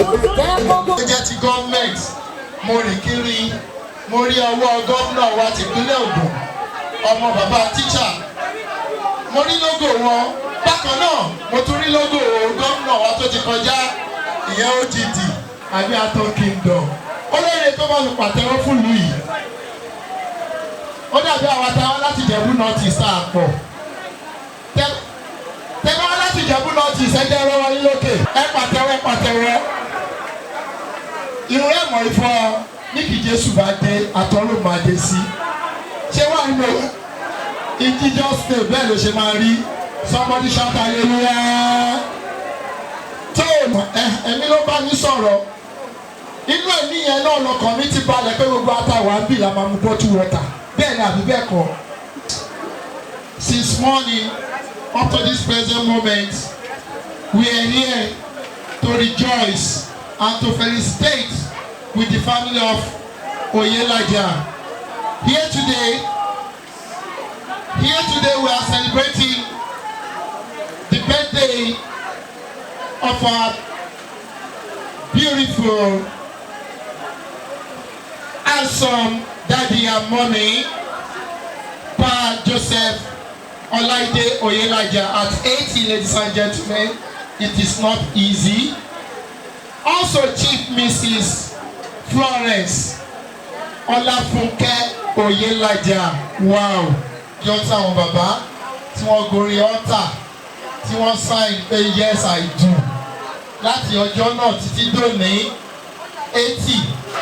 Ó jẹ́ ti gọ́ọ̀mẹ̀ntì. Mo rìn kiri, mo rí ọwọ́ gómìnà wa tìpínlẹ̀ Ògùn, ọmọ bàbá tíṣà. Mo rí logo wọn. Bákan náà, mo tún rí logo gómìnà wa tó ti kọjá, ìyẹn OGD àbí Atọ́ Kingdom. Ó léèrè tó bá fi pàtẹ́wọ́ fún ìlú yìí. Ó dàbí àwọn táwọn láti Ìjẹ̀bú North East àpọ̀. Tẹ bá láti Ìjẹ̀bú North East, ẹ jẹ́ ọlọ́wọ́ yín lókè. Ẹ pàtẹ́wọ́, ẹ pàtẹ́wọ́. Irun ẹ̀mọ̀ ifọ̀ ní kí Jésù bá dé, àtọ́rùn máa dé sí. Ṣé wà nínú in Jesus' name, bẹ́ẹ̀ ló ṣe máa rí. Somebody shout hallelujah. Tó ẹ̀mí ló bá mi sọ̀rọ̀ inú ẹ̀mí yẹn náà, lọkàn mi ti balẹ̀ pé gbogbo àtàwọn àbí la máa mu bottle water. Bẹ́ẹ̀ ni àbí bẹ́ẹ̀ kọ́? Since morning up to this present moment, we are here to rejoice and to felicitate with the family of Oyelaja. Here today we are celebrating the birthday of our beautiful, handsome daddy and mommy, Pa Joseph Olaide Oyelaja. At 80, ladies and gentlemen, it is not easy. Also, Chief Mrs. Florence Ọláfúnkẹ́ Oyelaja. Wow! Jọ tí àwọn bàbá tí wọ́n gorí altar, tí wọ́n sign pé "Yes, I do", láti ọjọ́ náà títí dòní, 80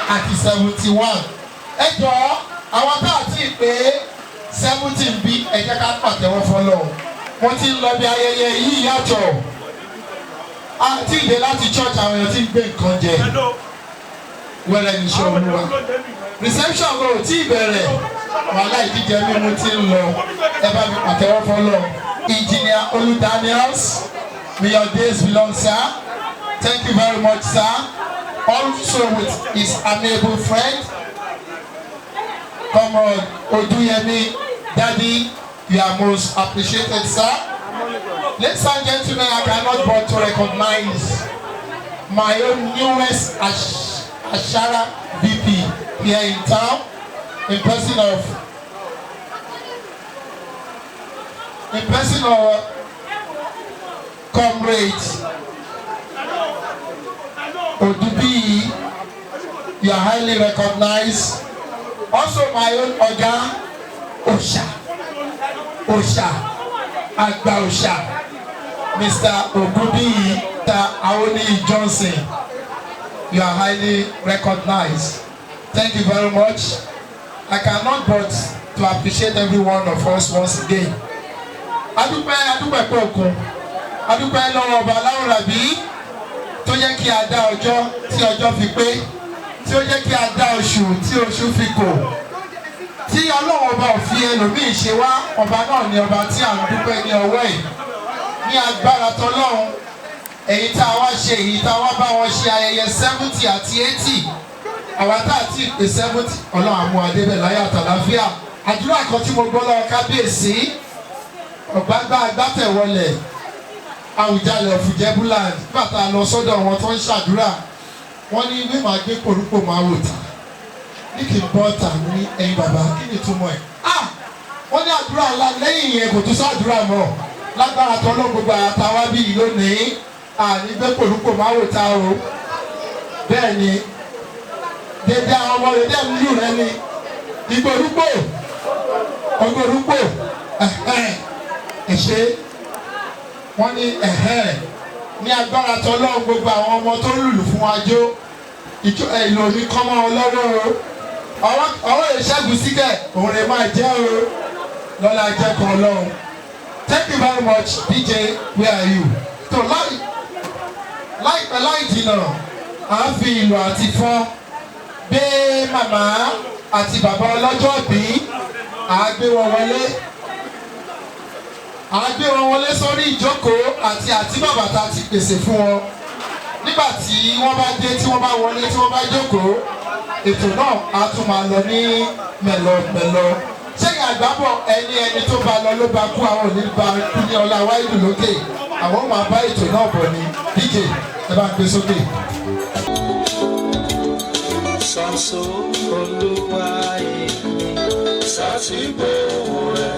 àti 71. Ẹ jọ̀ọ́, àwọn tá a ti pé 70 bí, ẹ jẹ́ ká pàtẹ́wọ́ fọlọ́. Mo ti ń lọ bí ayẹyẹ yìí yàtọ̀ àti ìdè láti church. Àwọn èèyàn ti ń gbé nǹkan jẹ wẹ́rẹ́ níṣẹ́ Olúwa. Reception kò tí ì bẹ̀rẹ̀, wàhálà ìdíje mímu ti ń lọ. Ẹ bá mi pàtẹ́wọ́ fọlọ́. Engineer Olu Daniels, may your days be long, sir. Thank you very much, sir. Also with his amiable friend, Comrade Oduyemi. Daddy, you are most appreciated, sir. Ladies and gentlemen, I cannot but to recognize my own newest Ashara VP here in town, in person of Comrade Odubiyi. You are highly recognized. Also my own Oga Osha, Osha, Agba Osha, Mr. Ogunbiyi, Mr. Awoniyi Johnson, you are highly recognized. Thank you very much. I cannot but to appreciate every one of us once again. Adúpẹ́, adúpẹ́ pé òkun, adúpẹ́ lọ́wọ́ ọba aláwòrábí tó jẹ́ kí a dá ọjọ́ tí ọjọ́ fi pé, tí ó jẹ́ kí a dá oṣù tí oṣù fi kò, tí Ọlọ́run ọba ò fi ẹlòmíì ṣe wá. Ọba náà ni ọba tí à ń dúpẹ́ ní ọwọ́ ẹ̀. Ní agbára tọlọ́run, èyí tá a wá ṣe, èyí tá a wá bá wọn ṣe ayẹyẹ 70 àti 80, àwa tá a ti pè 70, Ọlọ́run àmú adébẹ̀ láyé àtàláfíà. Àdúrà kan tí mo gbọ́ lọ́wọ́ kábíyèsí Ọ̀gbágbá Agbátẹ̀wọlẹ̀, Àwùjalẹ̀ of Ìjẹ̀búland, nígbà tá a lọ sọ́dọ̀ wọn tó ń ṣàdúrà, wọ́n ní bí màá gbé koríko máa wò tà ní kì í bọ́ tà ní ẹ̀yin bàbá, kí ni ìtumọ̀ ẹ̀? Ah, wọ́n ní àdúrà ńlá. Lẹ́yìn yẹn, kò tún sáàdúrà mọ́. Lágbára tọ́lọ́, gbogbo àtàwá bíi lónìí, àní gbé koríko máa wò ta o. Bẹ́ẹ̀ ni dédé àwọn ọmọ rẹ̀ dẹ́ ń lù rẹ ni ìgbòrúgbò ògbòrúgbò. Ẹ ṣe. Wọ́n ní ní agbára tọ́lọ́, gbogbo àwọn ọmọ tó ń lùlù fún wa jó ìjọ ìlò ní kọ́mọ́ wọn lọ́wọ́ o. Ọwọ́ ìṣẹ́gun síkẹ̀ òun lè máa jẹ́ o lọ́la jẹ́ kan lọ́hùn. Thank you very much. DJ, where are you? Tó láì láìpẹ́ láì jìnnà, à ń fi ìlù àti fọ́n gbé màmá àti bàbá ọlọ́jọ́ bí, à á gbé wọn wọlé, à á gbé wọn wọlé sórí ìjókòó àti bàbá tá a ti pèsè fún wọn. Nígbà tí wọ́n bá dé, tí wọ́n bá wọlé, tí wọ́n bá jókòó, ètò náà á tún máa lọ ní mẹ̀lọmẹ̀lọ. Sẹ́yìn. Àgbábọ̀ ẹni ẹni tó bá lọ ló bá kú, àwọn ò ní bá kú ní ọlá wáìdù lókè, àwọn máa bá ètò náà bọ̀ ní. DJ, ẹ bá ń gbé sókè. Sọ́sọ́ Olúwa èmi sátìgbóhùn rẹ̀,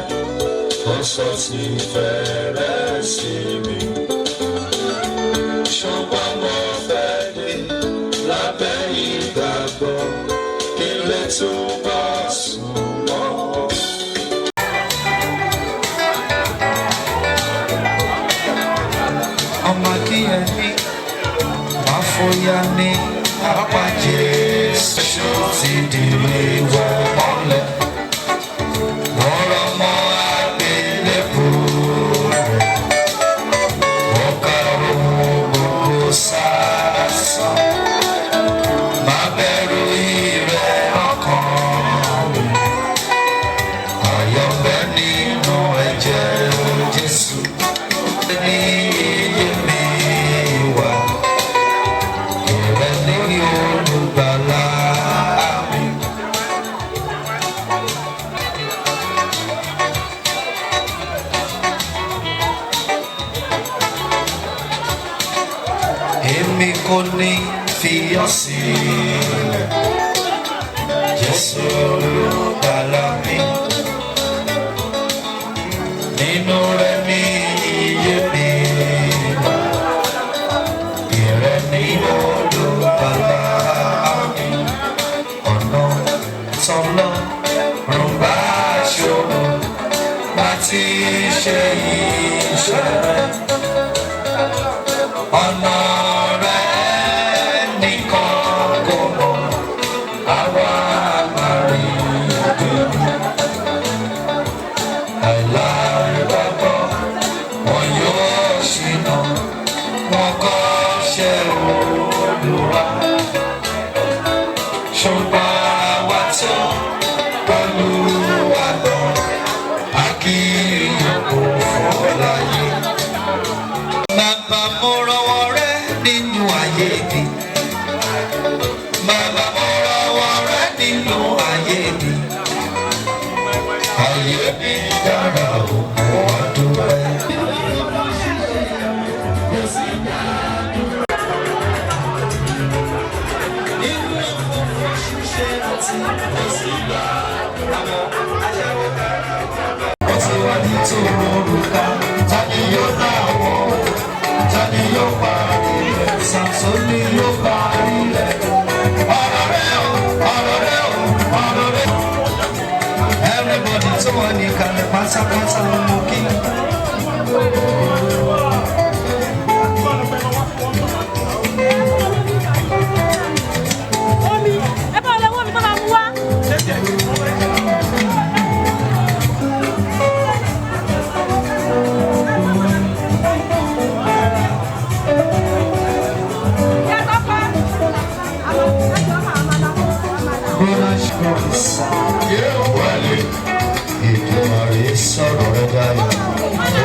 ó sọ sí fẹ́rẹ́ sí mi. Ṣùgbọ́n mo fẹ́ dé lábẹ́ ìgbàgbọ́ kí n lè túbọ̀ sùn mọ́. Ọmọ kíyẹmí máa fòyà ní apá Jésù ti dìrò ìwà mọ́lẹ̀. Wọ́n rọ̀ mọ́ àgbélébùú rẹ̀. Wọ́n ká ohun gbogbo sásán. Má bẹ̀rù ìrẹ̀ ọkàn mi. Ayọ̀ ń bẹ nínú ẹ̀jẹ̀ Jésù. Ní iye mi wà. Ìrẹ̀ ní olùgbàlà mi. Èmi kò ní fi ọ́ sílẹ̀. Jésù olùgbàlà mi. Nínú rẹ̀ ní iye mi wà. Ìrẹ̀ ní olùgbàlà mi. Ọ̀nà tọ́lọ́run bá ṣòro láti ṣe iṣẹ́ rẹ̀. Ọ̀nà rẹ̀ nìkan kò mọ̀, àwa máa rí ìdùnnú. Àìláìgbàgbọ́ wọn yóò ṣìnà, wọn kò ṣe Olúwa. Ṣùgbọ́n àwa tó pẹ̀lú wa lọ, a kì yóò kó fún láyé. Bàbá, mo rọwọ́ rẹ nínú ayé mi. Bàbá, mo rọwọ́ rẹ nínú ayé mi. Ayé mi dára o, mo wá dúpẹ́. Nínú òkùnkùn ṣíṣe àti òsínbà, àwọn aṣẹ́wó kára. Wọ́n ti wá ní tòun òrùka, ta ni yóò dá wọn? Ta ni yóò parí rẹ̀? Sàmsónì yóò parí rẹ̀. Ọ̀rọ̀ rẹ̀ o, ọ̀rọ̀ rẹ̀ o, ọ̀rọ̀ rẹ̀ o. Everybody tó wà ní kalẹ̀ pátápátá ló mú kí. Omi, ẹ bá ọlọ́wọ́ mi tó máa mú wá. Bọ́lá ṣùgbọ́n yóò wọlé. Ìdùmarè sọ̀rọ̀ rẹ̀ dayọ̀,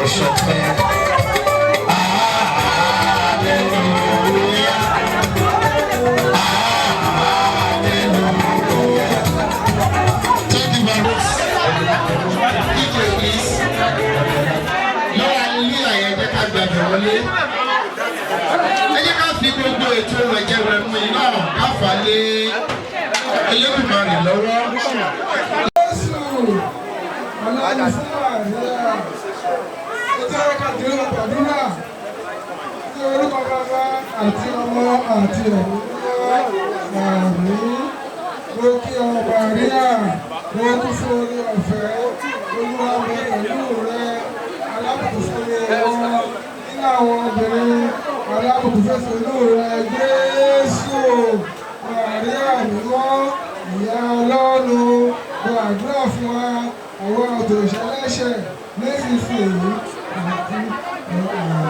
ó ṣọpẹ́. Hallelujah. Hallelujah. Thank you very much. DJ, please. Lọ́wọ́ hallelujah yẹn, jẹ́ ká gbàgbé wọlé. Ẹ jẹ́ ká fi gbogbo ètò wẹ̀jẹ̀wẹ̀mu yìí náà ká fà lé Elédùmarè lọ́wọ́. Jésù ọlọ́run fún àríyá ètò ọkàdúrà gbàdúrà ní orúkọ Bàbá àti Ọmọ àti Ẹ̀mí Mímọ́, àmín. Mo kí ọba àríyá, mo kú fún orí ọ̀fẹ́. Olúwa mi pẹ̀lú rẹ, alábùkún fún mi wọn nínú àwọn obìnrin, alábùkún fẹsẹ̀ inú rẹ Jésù. Màríà mímọ́, ìyá Ọlọ́run, gbàdúrà fún wa àwọn òtòṣẹlẹ́ṣẹ̀ nísinsìnyí àti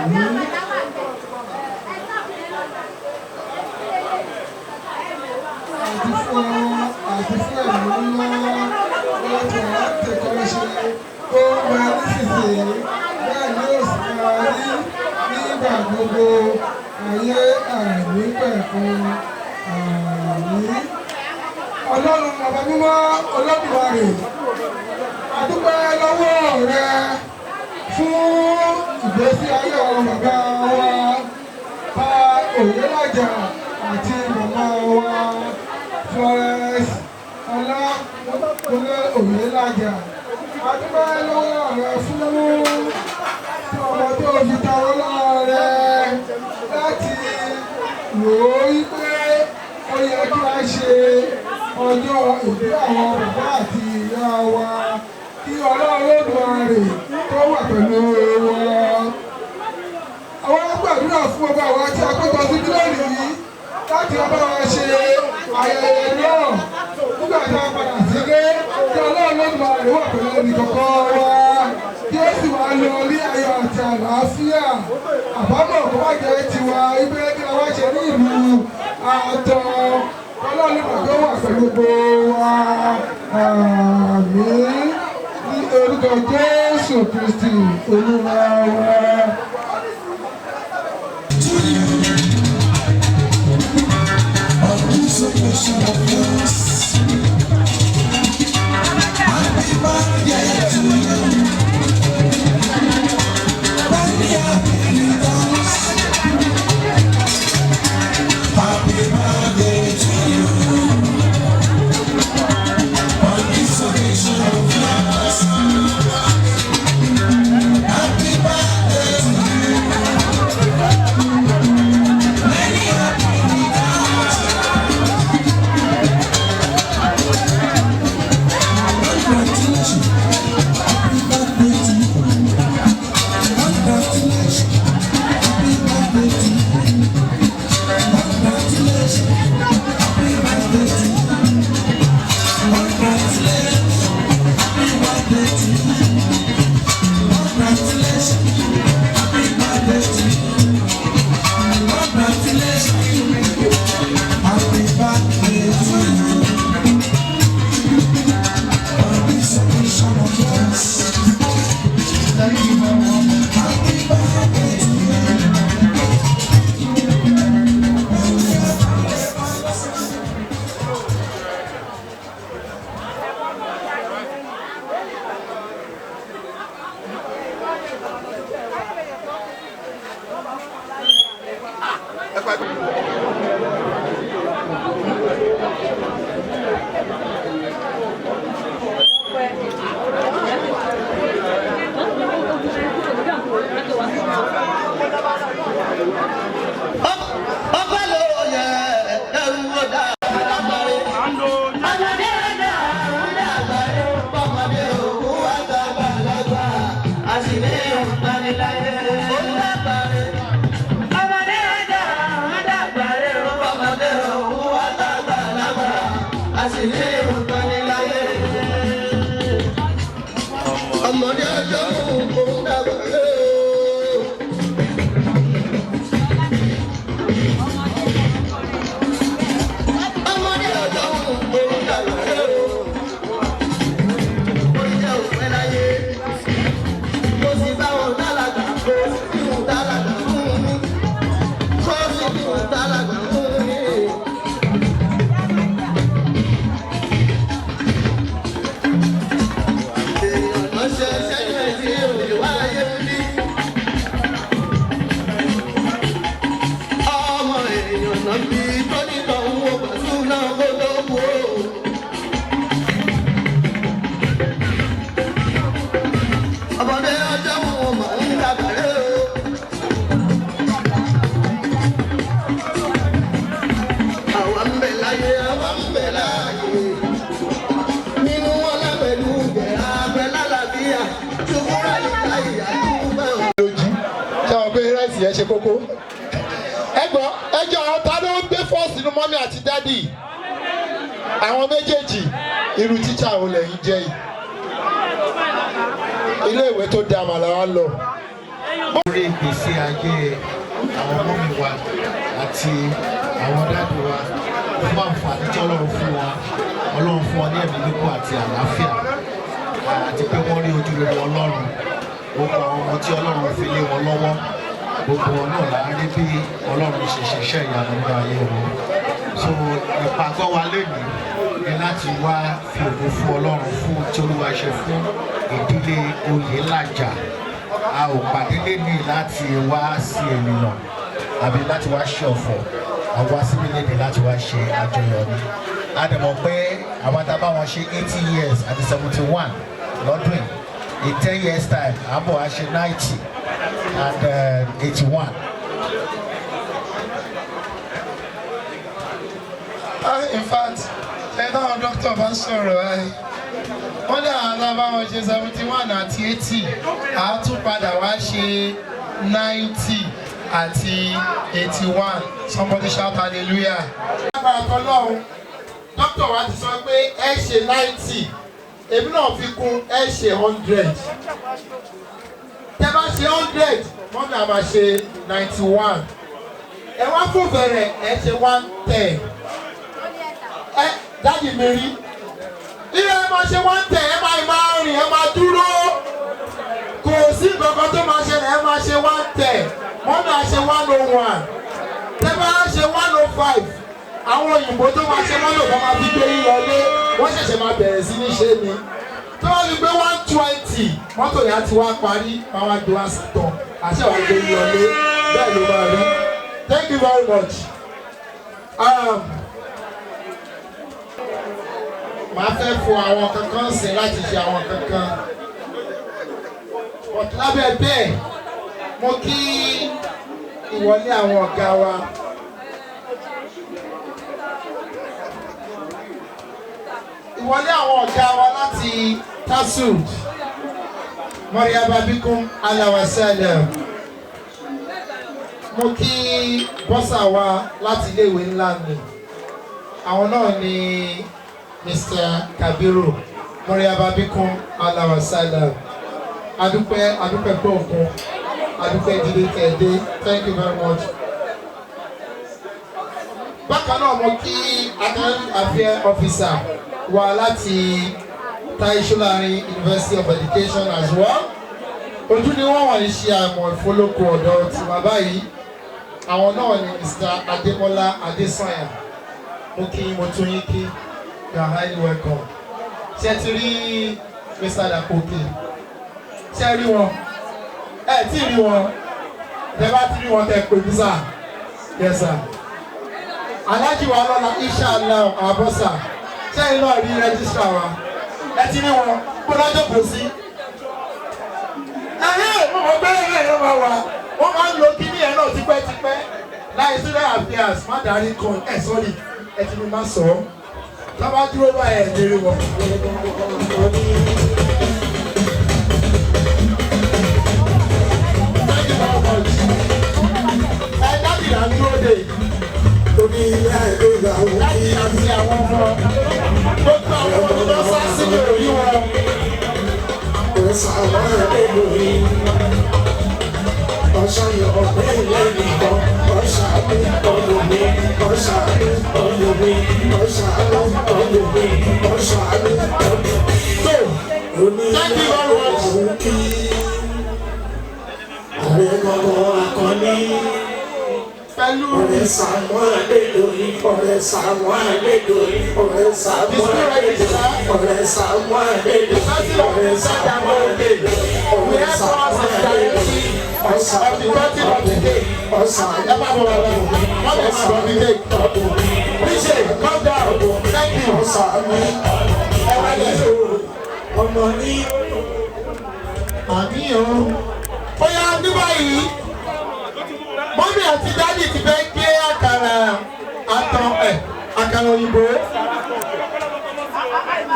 àmín. Àti fún ọmọ àti fún Ẹ̀mí Mímọ́, lọ́tọ̀ láti kọ́ ṣe ó ń bẹ nísinsìnyí, bẹ́ẹ̀ ni ó sì máa rí nígbà gbogbo ayé àìnípẹ̀kun, àmín. Ọlọ́run ọba mímọ́ Olódùmarè, adúpẹ́. Dúpẹ́ lọ́wọ́ rẹ fún ìgbésí ayé àwọn bàbá wa, Pa Òyelaja àti màmá wa, Florence Ọlákúnlé Òyelaja. A dúpẹ́ lọ́wọ́ rẹ fún ọmọ tó fi ta wọ́n lọ́rẹ láti wò ó wípé ó yẹ kí a ṣe ọjọ́ ìbí àwọn bàbá àti ìyá wa, kí Ọlọ́run Olódùmarè tó wà pẹ̀lú wọn. Àwọn gbàdúrà fún gbogbo àwọn tí a péjọ sí lónìí láti wá bá wa ṣe ayẹyẹ náà. Nígbà tí a padà sílé, kí Ọlọ́run Olódùmarè wà pẹ̀lú ẹnì kọ̀ọ̀kan wa, kí ó sì wá lọ ní ayọ̀ àti àlàáfíà. Àbámọ̀ kó má jẹ́ tiwa ibẹ̀ kí a wá ṣe ní ìlú àtọ̀. Ọlọ́run Olódùmarè wà pẹ̀lú gbogbo wa. Àmín, ní orúkọ Jésù Kristi Olúwa wa. To you. On this occasion of yours. Happy birthday to you. Many happy returns. Happy birthday to you. On this occasion of yours. Happy birthday to you. Many happy returns. Congratulations. Happy birthday to you. Congratulations. Happy birthday to you. Congratulations. Happy birthday to you. Congratulations. Happy birthday to you. Congratulations. Happy birthday to you. Congratulations. Happy birthday to you. On this occasion of yours. Thank you very much. Happy birthday to you. Ọpẹ́ ló yẹ ẹrú ọdá àgbáre. Ọmọdé ọdá àgbáre, ọmọdé òkú àgbàgbà lágbà, àṣìlè òǹtaniláyé. Ọmọdé ọdá àgbáre, ọmọdé òkú àgbàgbà lágbà, àṣìlè òǹtaniláyé. Ọmọdé ọjọ́ òkú dàgbà lé o. Ọmọdé ọjọ́ òun dàgbà rẹ̀ o. Oúnjẹ òpẹ́ láyé. Mo sì bá wọn dálàgbà, kò sí bí wọn dálàgbà fún mi. Kò sí bí wọn dálàgbà fún mi. Èèyàn lọ ṣe ṣẹ́yìn ẹ̀ tí ò lè wáyé bí. Ọmọ èèyàn náà bí tọ́nítọ̀ ń wo pàṣẹ náà kó tó kú o. Ọmọdé ọjọ́ wọn mọ̀ ń dàgbàrẹ́ o. Àwa ń bẹ láyé, àwa ń bẹ láàyè. Nínú ọlá pẹ̀lú ìbẹ̀rẹ̀ abẹ lálàáfíà. Ṣùgbọ́n àyíká ìyá dúpẹ́ o. Lójú ṣé wọn pé rice yẹn ṣe kókó. Ẹ gbọ́, ẹjọ́ ta ló ń gbé first nínú mummy àti daddy, àwọn méjèèjì? Irú tíṣà wo lẹ́yìn jẹ́ yìí? Ilé ìwé tó dáa mà làwa lọ. Lórí ìgbésí ayé àwọn ọmọ mi wa àti àwọn daddy wa, fún àǹfààní tí Ọlọ́run fún wa, Ọlọ́run fún wa ní ẹ̀mí gígùn àti àlàáfíà, àti pé wọ́n rí ojú rere Ọlọ́run. Gbogbo àwọn ọmọ tí Ọlọ́run fi lé wọn lọ́wọ́, gbogbo wọn náà là ń rí bí Ọlọ́run ṣe ṣiṣẹ́ ìyanu nínú ayé wọn. So ìpàgọ́ wa lónìí ni láti wá fi ògo fún Ọlọ́run fún tí Olúwa ṣe fún Ìdílé Oyèlàjà, a ò pàdé lẹ́ni láti wá sí ènìyàn àbí láti wá ṣe ọ̀fọ̀. A wá síbí léde láti wá ṣe àjọyọ̀ ni. A dẹ̀ mọ̀ pé àwọn tá a bá wọn ṣe 80 years àti 71 lọ́dún yìí, in 10 years time, à ń bọ̀ wá ṣe 90 and 81. Ah, in fact, ẹ táwọn dókítà bá ń sọ̀rọ̀ ẹ, wọ́n ní àwọn alábáwọn ṣe 71 àti 80, àá tún padà wá ṣe 90 àti 81. Somebody shout hallelujah. Agbára kan lọ́hùn, dókítà wa ti sọ pé ẹ ṣe 90, èmi náà fi kún, ẹ ṣe 100. Tẹ bá ṣe 100, mummy á máa ṣe 91. Ẹ wá fún bẹ̀rẹ̀, ẹ ṣe 110. Ẹ daddy mi rí ilé, ẹ máa ṣe 110, ẹ máa rìn, ẹ máa dúró, kò sí nǹkan tó máa ṣẹlẹ̀. Ẹ máa ṣe 110, mummy á ṣe 101. Tẹ bá ṣe 105, àwọn òyìnbó tó máa ṣe mọ́tò kan máa fi gbé yín lọlé, wọ́n ṣẹ̀ṣẹ̀ máa bẹ̀rẹ̀ sí ní ṣe ni. Tó bá fi gbé 120, mọ́tò yẹn á ti wá parí, máa wá gbé wá sí tán, àṣẹ wàá gbé yín lọlé. Bẹ́ẹ̀ ló máa rí. Thank you very much. Màá fẹ́ fo àwọn kankan sí láti ṣe àwọn kankan, but lábẹ́ bẹ́ẹ̀, mo kí ìwọlé àwọn ọ̀gá wa. Ìwọlé àwọn ọ̀gá wa láti TASUED, marhaba bikum alawasẹ́lẹ̀. Mo kí bursar wa láti iléèwé ńlá mi, àwọn náà ni Mr. Kabiru. Marhaba bikum alawasẹ́lẹ̀. Adúpẹ́, adúpẹ́ pé òkun, adúpẹ́ dídé tẹ̀dé. Thank you very much. Bákan náà, mo kí academic affairs officer wa láti Tai Solarin University of Education as well. Ojú ni wọ́n wọ̀nyí ṣe àmọ̀ ìfọlọ́kọ ọ̀dọ́ tiwa báyìí. Àwọn náà ni Mr. Ademola Adesanya. Mo kí, mo tún yín kí. You are highly welcome. Ṣé ti rí Mr. Dapoke? Ṣé rí wọn? Ẹ tí rí wọn? Tẹ bá ti rí wọn, tẹ pè mí sir. Yes sir. Aláàjì wa lọ́la, inshallah, àbọ̀sà. Sẹ́yìn náà rí registrar wa? Ẹ ti rí wọn? Kó lọ́jọ́ kò sí. Ẹ̀hẹ́, mo mọ̀ pé ẹ̀rọ ẹ̀rọ máa wà. Wọ́n máa ń lo kíní ẹ̀ náà tipẹ́tipẹ́. Láì student affairs, má darí kan ẹ̀, sọ́ọ̀rì, ẹ ti ní má sọ ọ́. Tá bá dúró báyìí, ẹ̀ lérí wọn. Thank you very much. Ẹ daddy là ń dúró dè. Daddy àti àwọn ọmọ. Gbogbo àwọn ọmọ tó sá sílẹ̀ òrí wọn. So, thank you very much. Pẹ̀lú Ọ̀rẹ́ Sàámú Adédoyin, ọ̀rẹ́ Sàámú Adédoyin, ọ̀rẹ́ Sàámú Adédoyin, ọ̀rẹ́ Sàámú Adédoyin, ọ̀rẹ́ Sàámú Adédoyin, ọ̀rẹ́ Sàámú Adédoyin, of the cutting of the cake. Ẹ má bọ̀ bàbá, wọ́n lè má bọ̀ the cake. BJ, come down. Thank you. Ẹ wá lẹ̀. Ọmọ ní Àmì o. Ó yá, ní báyìí, mummy àti daddy ti fẹ́ gé àkàrà àtàn ẹ̀, àkàrà òyìnbó.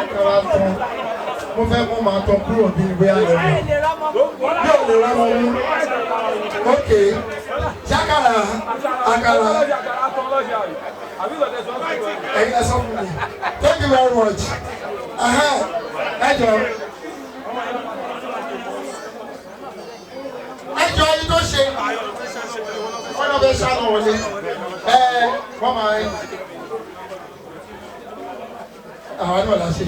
Àkàrà àtàn. Mo fẹ́ mú màá tán kúrò bí bóyá lọ mọ̀. Yóò lè rán ọmọ mú. Ok. Ṣákàrà àkàrà. Ẹ̀yin ẹ sọ fún mi. Thank you very much. Ẹ jọ. Ẹ jọ, ẹni tó ṣe wọ́n lọ fẹ́ ṣáná wọlé. Ẹ wọ́n máa ń àwọn náà la ṣe.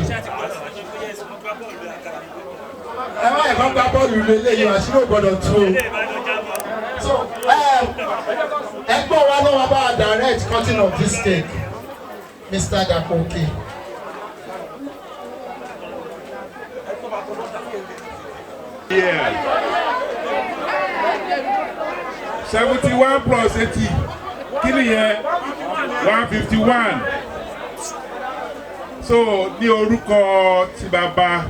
Ẹ má yẹ kó gbá bọ́ọ̀lù lélẹ́yìn, àṣírí ò gbọ́dọ̀ tú o. So ẹgbọ́n wa ló wá bá a direct cutting of this cake, Mr. Dapoke. Yeah. 71 plus 80 kí nìyẹn? 151. So ní orúkọ ti bàbá,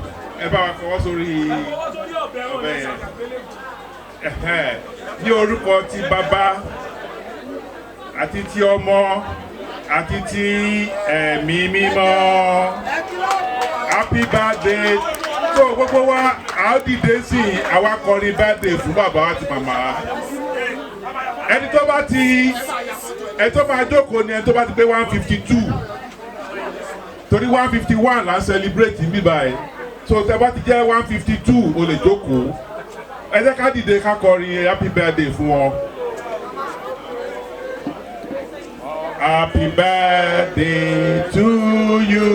ẹ bá wa fọwọ́ sórí ọbẹ̀ yẹn. Ẹhẹ́n. Ní orúkọ ti bàbá àti ti ọmọ àti ti Ẹ̀mí Mímọ́, happy birthday. So gbogbo wa, a ó dìde sí i, àwa kọrin birthday fún bàbá àti màmá. Ẹni tó bá ti, ẹni tó máa jókòó ni ẹni tó bá ti pé 152, torí 151 là ń celebrate níbí báyìí. So tẹ bá ti jẹ́ 152, o lè jókòó. Ẹ jẹ́ ká dìde ká kọrin happy birthday fún wọn. Happy birthday to you.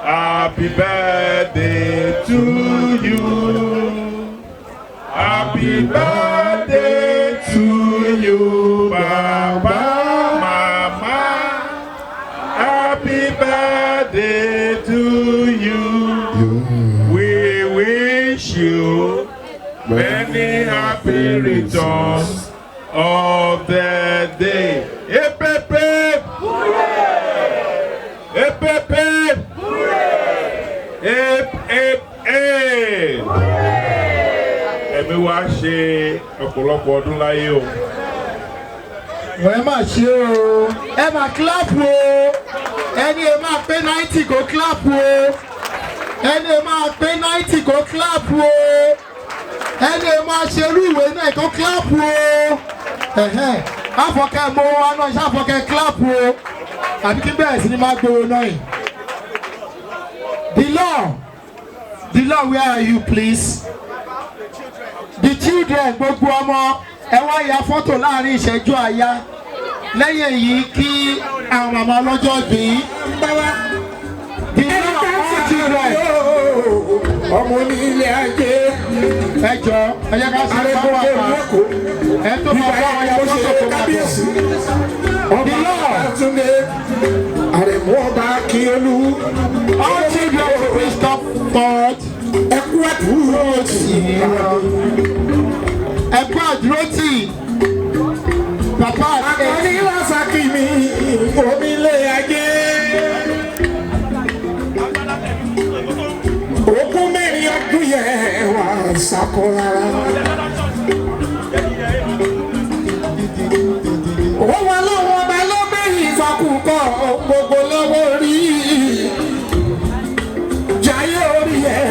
Happy birthday to you. Happy birthday to you, Baba, Mama. Happy birthday to you. We wish you many happy returns of the day. Hip, hip, hip. Hip, hip, hip. Hip, hip, hip. Ẹ̀mí wa ṣe ọ̀pọ̀lọpọ̀ ọdún láyé o. Ẹ máa ṣe o, ẹ máa clap o. Ẹni ẹ máa pé 90 kó clap o. Ẹni ẹ máa pé 90 kó clap o. Ẹni ẹ máa ṣerú ìwé náà kó clap o. Ẹ̀hẹ́n, àfọkẹ́ mọ wa náà ṣàfọkẹ́ clap o, àbí kí bẹ́ẹ̀ sì ni máa gbowó náà yìí. The law, the law, where are you, please? The children, gbogbo ọmọ, ẹ wá ya fọ́tò láàrin ìṣẹ́jú àyá. Lẹ́yìn èyí, kí àwọn màmá ọlọ́jọ́ bí. The law, all children. Ọmọ onílé ajé. Ẹ jọ, ẹ jẹ́ ká ṣe pápá ẹ tó máa bá wọn ya fọ́tò kó máa bọ̀. Ọba Túndé Àrẹ̀mú, ọba Akíolú. All children, please stop forward. Ẹkú àdúró tì. Ẹ kú àdúró tì bàbá àti Akọni Rasaki mi, onílé ajé. 24 ọdún yẹn wà sàkóra. Òun wà lọ́wọ́ ọba ló gbẹ̀yìn ìfọkùnkọ gbogbo lọ́wọ́ rí. Jayé orí ẹ̀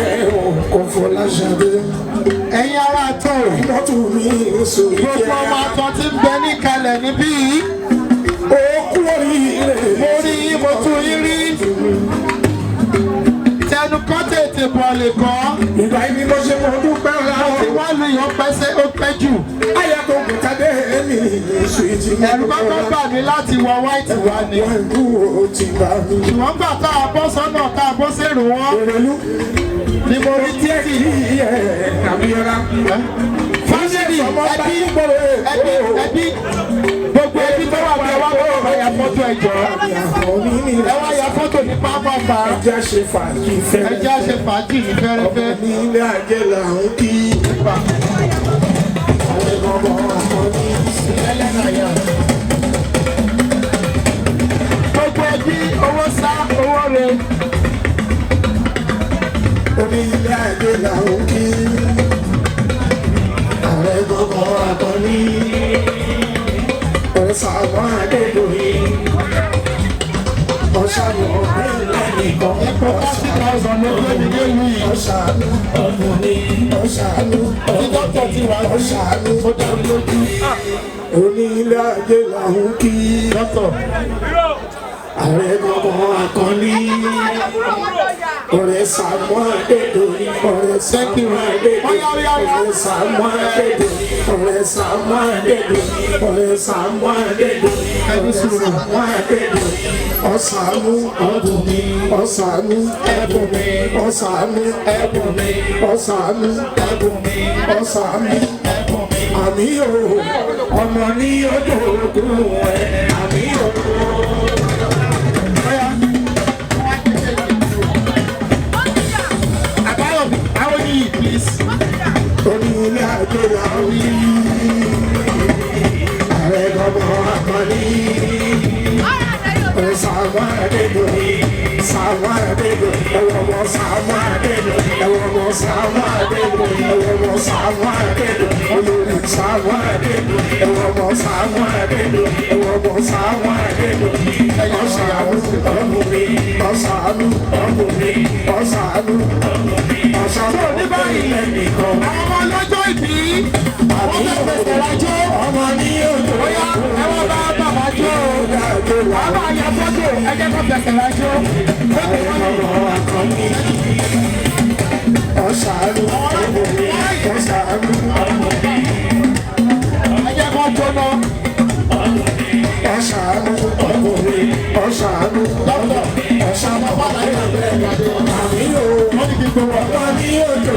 kò fọláṣadé. Ẹ̀yin ará tó Mọ́tò mi sùn. Gbogbo ọmọ àtọ̀ tí ń bẹ níkalẹ̀ níbí yìí. Òkú oríire. Mo rí yín, mo tún yín rí. Tẹnu kọ́ tètè bọ̀ lè kọ́. Ìgbà yìí ni mo ṣe mo dúpẹ́ ọ̀la o. Tí wọ́n lu yàn pẹ́sẹ́, ó pẹ́ jù. Àyà tó kù tàdé mi sùn ti mú. Ẹ̀rù kọ́kọ́ bà mí láti wọ white wá ni. Wọ́n dúró ti bá mi. Ṣùgbọ́n gbà tá a bọ́ sọ́nà, tá a bọ́ sèrò wọn Èrèlú ni mo rí títì. Abíọ́lá. Family, ẹbí, ẹbí, ẹbí, gbogbo ẹbí tó wà bẹ́ẹ̀, wá bọ́ bá ya fọ́tò, ẹ̀jọ̀. Ẹ wá ya fọ́tò ní pápápá. Ẹjẹ́ ṣe fàájì fẹ́rẹ́. Ẹ jẹ́ ṣe fàájì ní fẹ́rẹ́fẹ́. Ní ilé ajé là ń kí. Àwọn ọmọ akọni ẹlẹ́nàyà. Gbogbo ẹbí, owó sá owó re. Oní ilé ajé là ń kí. Ààrẹ gbogbo akọni. Ọ̀sàwọn Adédọ̀yìn. Ọ̀sàwọn ọ̀rẹ́ nìkan. Epo 30,000 ló gbé mi dé ìlú yìí. Ọ̀sàánú ọ̀dùn ni. Ọ̀sàánú Tí dókítà ti wà ní ọ̀sàánú. Ó dá mi lójú. Oní ilé ajé là ń kí. Dókítà. Ààrẹ gbogbo akọni. Ọ̀rẹ́ Sàámú Adédọ̀yìn. Ọ̀rẹ́ Sàámú Adédọ̀yìn. Ọ̀rẹ́ Sàámú Adédọ̀yìn. Ọ̀rẹ́ Sàámú Adédọ̀yìn. Ọ̀rẹ́ Sàámú Adédọ̀yìn. Ẹni sùúrù. Sàámú Adédọ̀yìn. Ọ̀sàánú ọ̀dùn mi. Ọ̀sàánú ẹ̀bùn mi. Ọ̀sàánú ẹ̀bùn mi. Ọ̀sàánú ẹ̀bùn mi. Ọ̀sàánú ẹ̀bùn mi. Àmì o, ọmọ ní ọdún ògùn ẹ̀. Àmì o. Àbáyọ̀mí, àwọn oníyì, please. Adéláwí. Ààrẹ gbọ́mọ àkọ́lé. Sàmú Adédoyin, Sàmú Adédoyin, ẹ̀wọ̀n ọmọ Sàmú Adédoyin, ẹ̀wọ̀n ọmọ Sàmú Adédoyin, ẹ̀wọ̀n ọmọ Sàmú Adédoyin, olórí Sàmú Adédoyin, ẹ̀wọ̀n ọmọ Sàmú Adédoyin, ẹ̀wọ̀n ọmọ Sàmú Adédoyin, ọ̀sàánú ọ̀bùnmi, ọ̀sàánú ọ̀bùnmi, ọ̀sàánú ọ̀bùnmi, ọ̀sàánú Ní báyìí, ẹnìkan. àwọn ọmọ ọlọ́jọ́ ìbí, wọ́n fẹ́ fẹsẹ̀ rajó. Ọmọ ní òjò Bóyá ẹ wọ́n bá bàbá jó o. Bàbá ya fọ́tò, ẹ jẹ́ kó fẹsẹ̀ rajó. Ọ̀sàánú ọ̀bùnmi, ọ̀sàánú ọ̀bùnmi. Ẹ jẹ́ kó jóná. Ọ̀sàánú ọ̀bùnmi, ọ̀sàánú ọ̀bùnmi, ọ̀sàánú ọ̀bùnmi. Àmì o, ọmọ ní òjò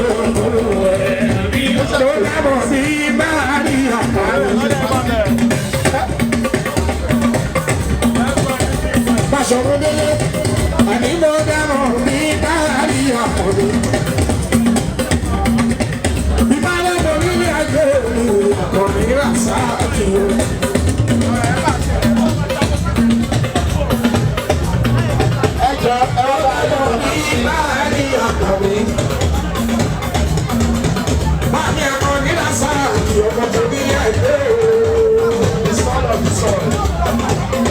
tó dábọ̀ sí máa rí àkàrà. Báṣọ̀rọ̀ délé, àní mo dábọ̀ sí máa rí àkàrà. Ìbálẹ̀ mo nílé ayé mi, àkànní rà sáà kì í. Ẹ jọ ẹ wọ́n bá bàbá The son of the soil.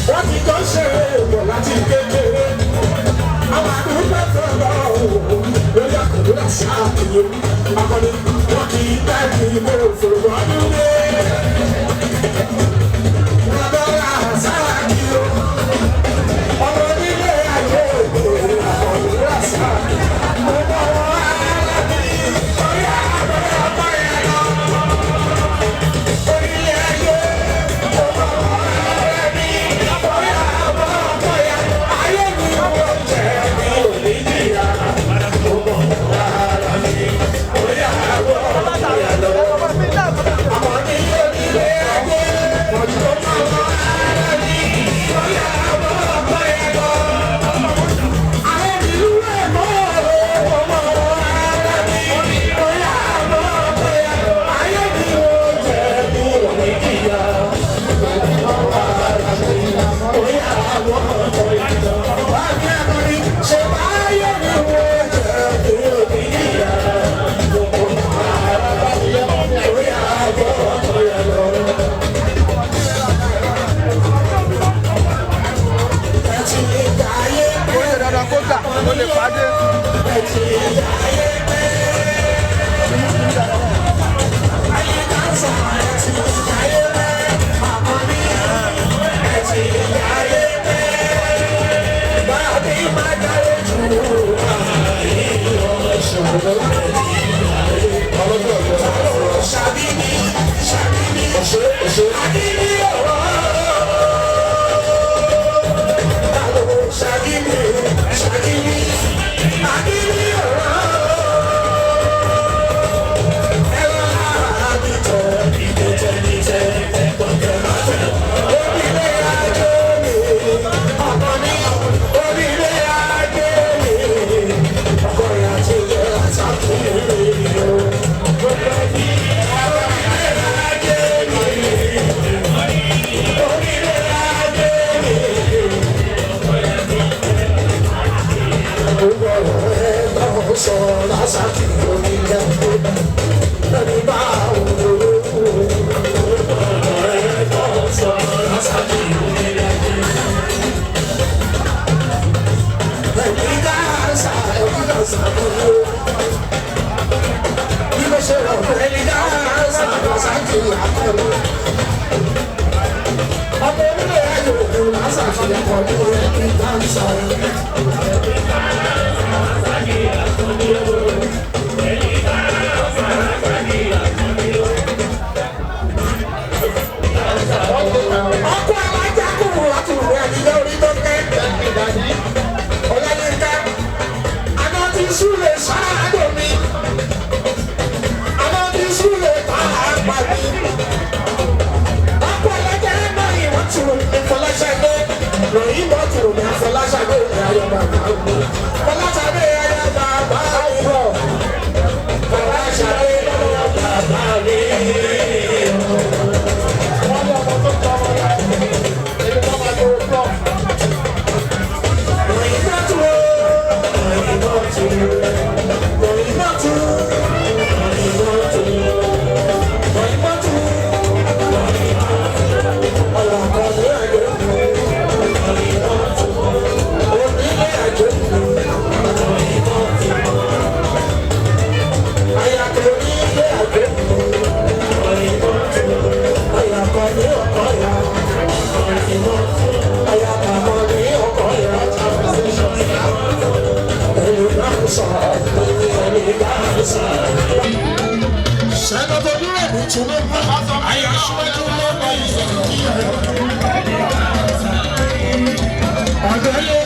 Wọ́n ti jọ ṣe èèwọ̀ láti kékeré. Àwọn àdúgbò tó lọ òun lórí àkùnrin àṣà àkìyè. Akọni wọn kì í bẹ́ẹ̀ ní ìbò òfòrò ọdún dé. Bàbá àṣà àkìyè. Ọmọ onílé ayé òde àkùnrin àṣà àkìyè. Mo bọ̀ wọ́n alábí orí àbẹ̀rẹ̀ ọmọ yẹn lọ. Onílé ayé mo bọ̀ wọ́n alábí orí àbọ̀ ọmọ yẹn lọ. Ayé mi ò jẹ́ mi ò ní jìyà. Mo bọ̀ wọ́n alábí orí àbọ̀ ọmọ yẹn lọ. Àmọ́ ní onílé ayé mo bọ̀ wọ́n alábí orí àbọ̀ ọmọ yẹn lọ. Ayé mi lú ẹ̀ mọ́ o, mo bọ̀ wọ́n alábí orí àbọ̀ ọmọ yẹn lọ. Ayé mi ò jẹ́ mi ò ní jìyà. Ó yẹ dandan kó gbà ó lè pàdé. Ọkọ alájà kúrò láti wù ní àdìgbà orí tó kẹ́. Ọláyínká Ànábi Súlè sáádò mi. Ànábi Súlè pàápàá mi. Ọ̀pọ̀ ẹlẹ́jẹ̀ náà ìwọ́n ti rò ní Fọláṣadé. Ròyìn bọ́ ti rò ní Fọláṣadé ayọ̀ bàbá mi. Fọláṣadé ayọ̀ bàbá mi. Fọláṣadé ayọ̀ bàbá mi. Wọ́n ní ọmọ tó tọ́ ọmọ rẹ̀. Èmi náà máa gbowó plọ̀. Ròyìn bọ́ ti rò. Ròyìn bọ́ ti rò. Ròyìn bọ́ ti rò. Ròyìn bọ́ ti rò. Ròyìn bọ́ ti rò. Sẹ́natọ̀ dúró ní Tinubu, àyà aṣíwájú ló ń bá ìṣẹ̀lẹ̀ kíyà. Ọ̀dọ́lé,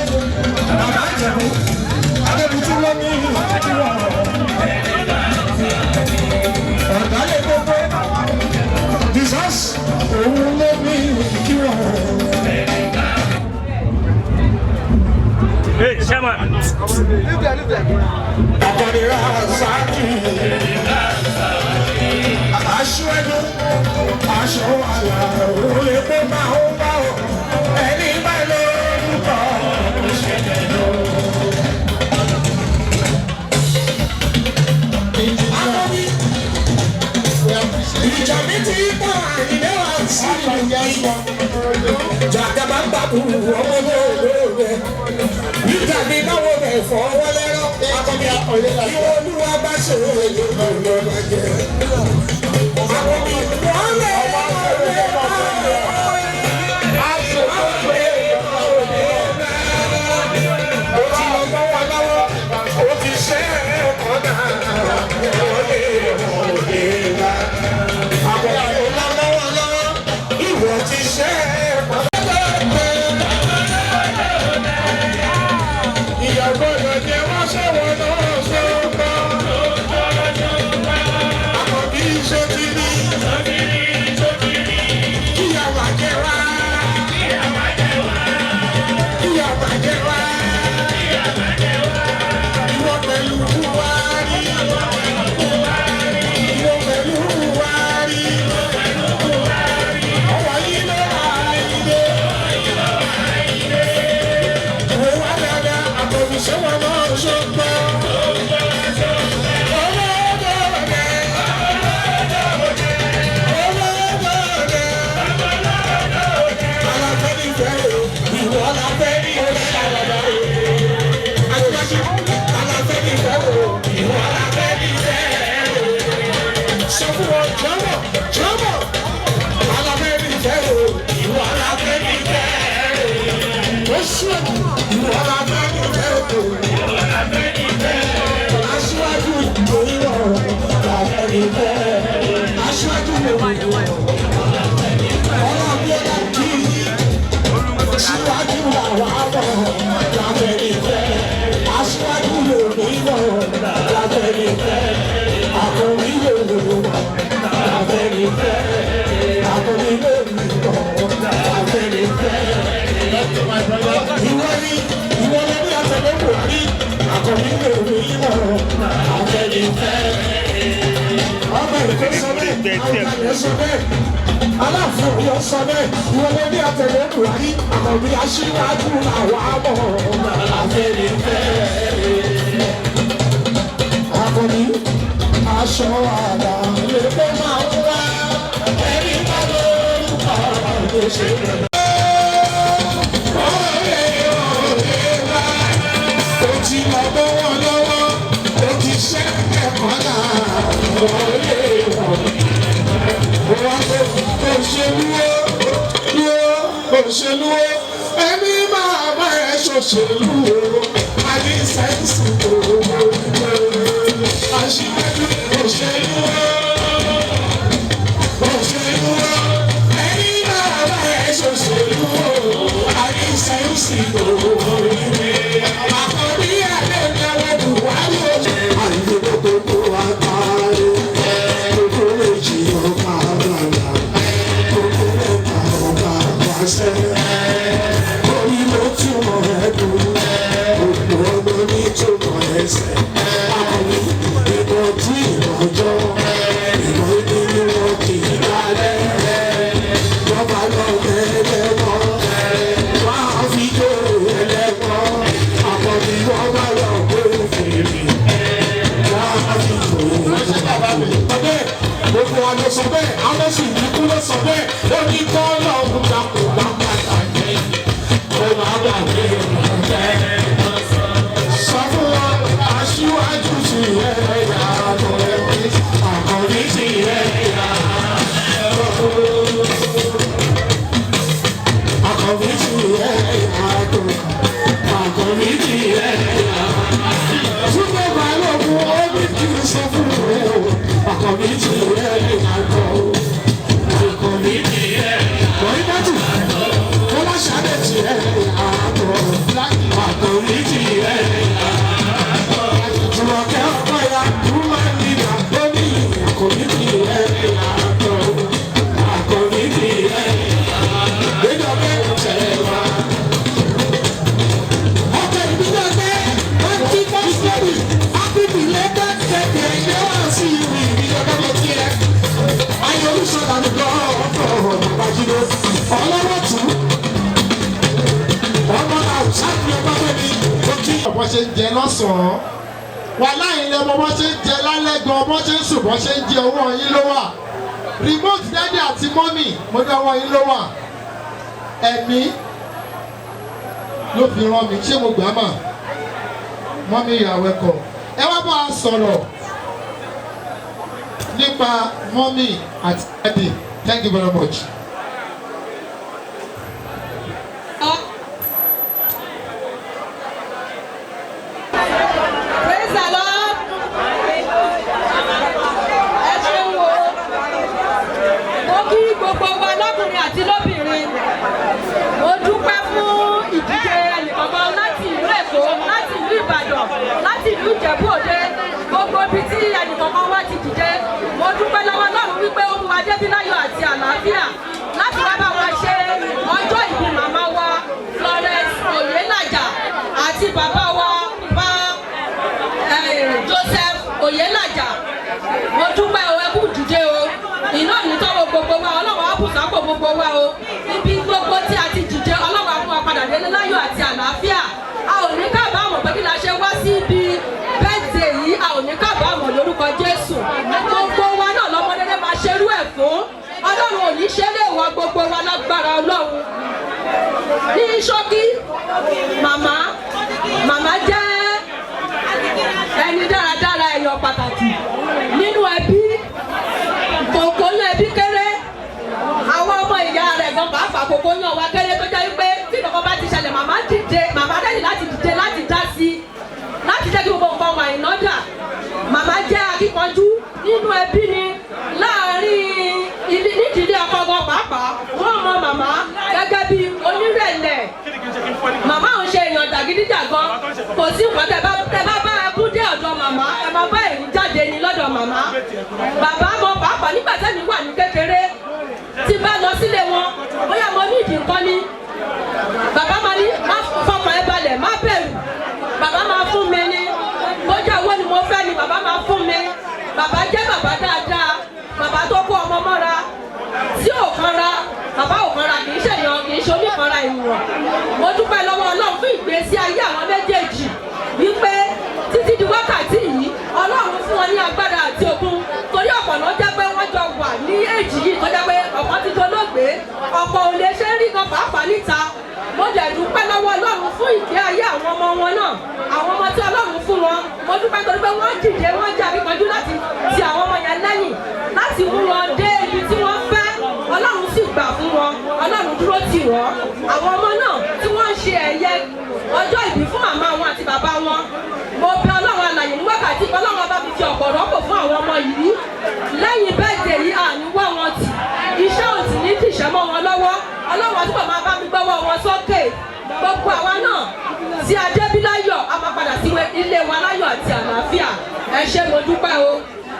bàbá Ìjẹ̀bú, Adébútú ló ní ìwà. Ọ̀dọ́lé gbogbo, Jesus, òun ló ní ìkíwà. Hey, Chairman. Akọ̀nìrà Sáàkì. Aṣíwájú, aṣọ àlà òun lè kó máa ń bá ọ. Ẹni bá lórúkọ ṣẹlẹ̀ lọ. Akọni, ìjà mi ti bọ̀ àyìnlẹ́ wa sí ìlú. Jàgàbá ń bàbù ọmọ olóore. Ìjà mi náwó rẹ̀ fọwọ́ lẹ́rọ̀. Akọni, ìwọ olúwa bá ṣe òye lọ́wọ́ bá jẹ́. Akọni, wọ́n lè ó ti lọ bọ́ wọn lọ́wọ́, ó ti ṣe ẹ̀kọ́ náà, wọ́n lè wọ́n lè wá. Àwọn ò lọ lọ́wọ́ lọ́wọ́, ìwọ ti ṣe ẹ̀kọ́ náà. Ìyá gbọ́dọ̀ jẹ́ wọ́n ṣe wọ́n náà ṣe ń bọ̀. Àkọ́bí ṣe ti rí. Kíyàwó àjẹ́ wá. Kíyàwó àjẹ́ wá. Ìwọ pẹ̀lú Buhari. Ìwọ pẹ̀lú Buhari. Ọwọ́ yìí ló wà ilé. Ìwọ wá dáadáa, àtọ̀bíṣẹ́ wọn náà ṣe ń bọ̀. Aṣíwájú ìgbòho làfẹ́nifẹ́. Aṣíwájú ìgbòho ọlọ́bíọ́lá kì í. Aṣíwájú làwọn àbọ̀ làfẹ́nifẹ́. Aṣíwájú lòdì bọ̀ làfẹ́nifẹ́. Àkòrí lòdì bọ̀ làfẹ́nifẹ́. Àkòrí lòdì bọ̀ làfẹ́nifẹ́. Ìwọ ni ìwọ ló ní àtẹ̀lé Buhari. Àkòrí lòdì bọ̀ làfẹ́nifẹ́. Ọmọ Èkó sọ bẹ́ẹ̀, àwọn àlẹ́ sọ bẹ́ẹ̀. Aláàfin Ọ̀yọ́ sọ bẹ́ẹ̀, ìwọ ló ní àtẹ̀lé Buhari, àkànbí aṣíwájú làwọn àbọ̀ Afẹ́nifẹ́re. Akọni aṣọ àlà lè kó máa ń wá ẹni bá lórúkọ ló ṣe rẹ̀. Ọ̀rẹ́ ọ̀rẹ́ wa, ó ti lọ bọ́ wọn lọ́wọ́, ó ti ṣẹ́ ẹ̀kọ́ náà, ọ̀rẹ́ ọ̀rẹ́ òṣèlú ó òṣèlú ó ẹni máa bá ẹ ṣòṣèlú o àní sẹ́ǹsì tó aṣíwájú òṣèlú ó òṣèlú ó ẹni máa bá ẹ ṣòṣèlú o àní sẹ́ǹsì tó àkọ́bí àlẹ́ ìyàwó Buhari. túmọ̀ ẹsẹ̀. Akọni ìdọ̀tí ìrọ̀jọ́ ìmọ̀ ìdílé wọn kì í dalẹ̀. Jọba lọ bẹ̀rẹ̀ wọn, wọ́n á fi jó ẹlẹ́wọ̀n. Akọni wọ́n bá lọ gbé fèrè, wọ́n á fi jó ẹlẹ́wọ̀n. Gbogbo wa ló sọ bẹ́ẹ̀, àwọn sì ní kú ló sọ bẹ́ẹ̀, ó ní kọ́ lọ́hùn dàpọ̀ bá padà jẹ́, ó máa wà ní ìrọ̀lẹ́. Sọ fún wa, aṣíwájú ti rẹ̀ yàtọ̀, àkọ́bí ti rẹ̀ yàtọ̀. Àkọ́bí ti rẹ̀ yàtọ̀, àkọ́bí ti rẹ̀ yàtọ̀. Túnbọ̀ balógun ó ní kí n sọ fún rẹ̀ o, àkọ́bí ti rẹ̀ yàtọ̀, àkọ́bí ti rẹ̀ yàtọ̀. Bọ̀dé Bọ́lá ṣàdé ti rẹ̀ yàtọ̀, àkọ́bí ti rẹ̀ yàtọ̀. Jùmọ̀kẹ́ ọ̀pọ̀ya woman leader ló ní àkọ́bí ti rẹ̀ yàtọ̀, àkọ́bí ti rẹ̀ yàtọ̀. Gbẹ́dọ̀gbẹ́ tẹ̀ wá. Ọkọ̀ ìbílẹ̀ pé twenty first lady happy belated birthday ṣé wà sí ìlú ìbílẹ̀ bẹ́ẹ̀ tí ẹ. Ayé olùsọ̀rọ̀ àdúgbò ọ̀pọ̀ Babájídé ọlọ́wọ́ tù ú. Ọmọ àwùsáàkì ọba bẹ́ẹ̀ ni ó kí. Bọ́ ṣe ń jẹ lọ́sàn-án wà láyìn lẹ mọ bọ́ ṣe ń jẹ lálẹ́ gan, bọ́ ṣe ń sùn, bọ́ ṣe ń jẹ, ọwọ́ yín ló wà. Remote daddy àti mummy, mo ní ọwọ́ yín ló wà. Ẹ̀mí ló fi rán mi, ṣé mo gbà á mà? Mummy, you are welcome. Ẹ wá bá a sọ̀rọ̀ nípa mummy àti daddy. Thank you very much. Praise the Lord. Ẹ ṣeun o. Mo kí gbogbo wa lọ́kùnrin àti lóbìnrin. Mo dúpẹ́ fún ìdíje ẹnìkọ̀ọ̀kan láti ìlú Èkó, láti ìlú Ìbàdàn, láti ìlú Ìjẹ̀bú Òde. Gbogbo ibi tí ẹnìkọ̀ọ̀kan wa ti dìde. Mo dúpẹ́ lọ́wọ́ Ọlọ́run wípé ó mú wa débí láyọ̀ àti àlàáfíà láti wá bá wa ṣe ọjọ́ ìbí màmá wa Florence Oyèlájà àti bàbá wa bá Joseph Oyèlájà. Mo dúpẹ́ o, ẹ kú dìde o. Iná ní tọ́wọ́ gbogbo wa, Ọlọ́run á bùsápò gbogbo wa o. Ibi gbogbo tí a ti dìde, Ọlọ́run á mú wa padà délé láyọ̀ àti àlàáfíà. A ò ní kábàámọ̀ pé kí la ṣe wá sí ibi bẹ́ẹ̀dẹ̀ yìí, a ò ní kábàámọ̀ lórúkọ Jésù. Gbogbo wa náà lọ́mọdé máa ṣerú ẹ̀ fún. Ọlọ́run ò ní ṣe lè wọ gbogbo wa lágbára Ọlọ́run. Ní ṣókí, màmá màmá jẹ́ ẹni dáradára, èèyàn pàtàkì nínú ẹbí. Kòkó yan ẹbí kéré, àwọn ọmọ ìyá rẹ̀ gan pàápàá kòkó yan wa kéré, tó jẹ́ wípé tí nǹkan bá ti ṣẹlẹ̀, màmá dìde, màmá lẹ́yìn láti dìde láti dá sí i, láti jẹ́ kí gbogbo nǹkan wà in order. Màmá jẹ́ akíkanjú nínú ẹbí ni, láàárín nídìílé ọkọ gan pàápàá, wọ́n mọ màmá gẹ́gẹ́ bí onírẹ̀lẹ̀. Màmá ò ń ṣe èèyàn jàgídíjàgan, kò sí nǹkan tẹ bá bá ẹkú dé ọ̀dọ̀ màmá, ẹ máa bá ẹ̀rín jáde ní lọ́dọ̀ màmá. Bàbá mọ pàápàá nígbà tẹ́mi wà ní kékeré, tí bá lọ sílé wọn, bóyá mo ní ìdí nǹkan ni, bàbá máa ní má fọkàn ẹ balẹ̀, má bẹ̀rù. Bàbá máa fún mi ní bójú owó ni mo fẹ́ ni bàbá máa fún mi. Bàbá jẹ́ bàbá dáadáa, bàbá tó kó ọmọ mọ́ra tí ò kanra. Bàbá ò kanra, kì í ṣèyàn, kì í ṣe oníkanra ènìyàn. Mo dúpẹ́ lọ́wọ́ Ọlọ́run fún ìgbésí ayé àwọn méjèèjì wípé títí di wákàtí yìí, Ọlọ́run fún wọn ní agbára àti okun, torí ọ̀pọ̀ ló jẹ́ pé wọ́n jọ wà ní èjì yìí tó jẹ́ pé ọ̀pọ̀ ti dolóògbé, ọ̀pọ̀ ò lè ṣe é rí gan pàápàá níta. Mo dẹ̀ dúpẹ́ lọ́wọ́ Ọlọ́run fún ìgbé ayé àwọn ọmọ wọn náà, àwọn ọmọ tí Ọlọ́run fún wọn. Mo dúpẹ́ torí pé wọ́n dìde, wọ́n jẹ́ akíkanjú láti ti àwọn ọmọ yẹn lẹ́yìn, láti mú wọn dé ibi tí wọ́n fẹ́. Ọlọ́run sì gbà fún wọn, Ọlọ́run dúró tì wọ́n. Àwọn ọmọ náà tí wọ́n ń ṣe ẹ̀yẹ ọjọ́ ìbí fún màmá wọn àti bàbá wọn, mo bẹ̀ Ọlọ́run alàyè ní wákàtí, Ọlọ́run ọba mi fi ọ̀pọ̀ rọ́pò fún àwọn ọmọ yìí. Lẹ́yìn bẹ́ẹ̀dẹ̀ yìí, àní wá wọn tì, iṣẹ́ ò sì ní dìṣẹ́ mọ́ wọn lọ́wọ́. Ọlọ́run àtúbọ̀ máa bá mi gbọ́wọ́ wọn sókè. Gbogbo àwa náà tí a débí láyọ̀, a máa padà sí ilé wa láyọ̀ àti àlàáfíà. Ẹ ṣé, mo dúpẹ́ o,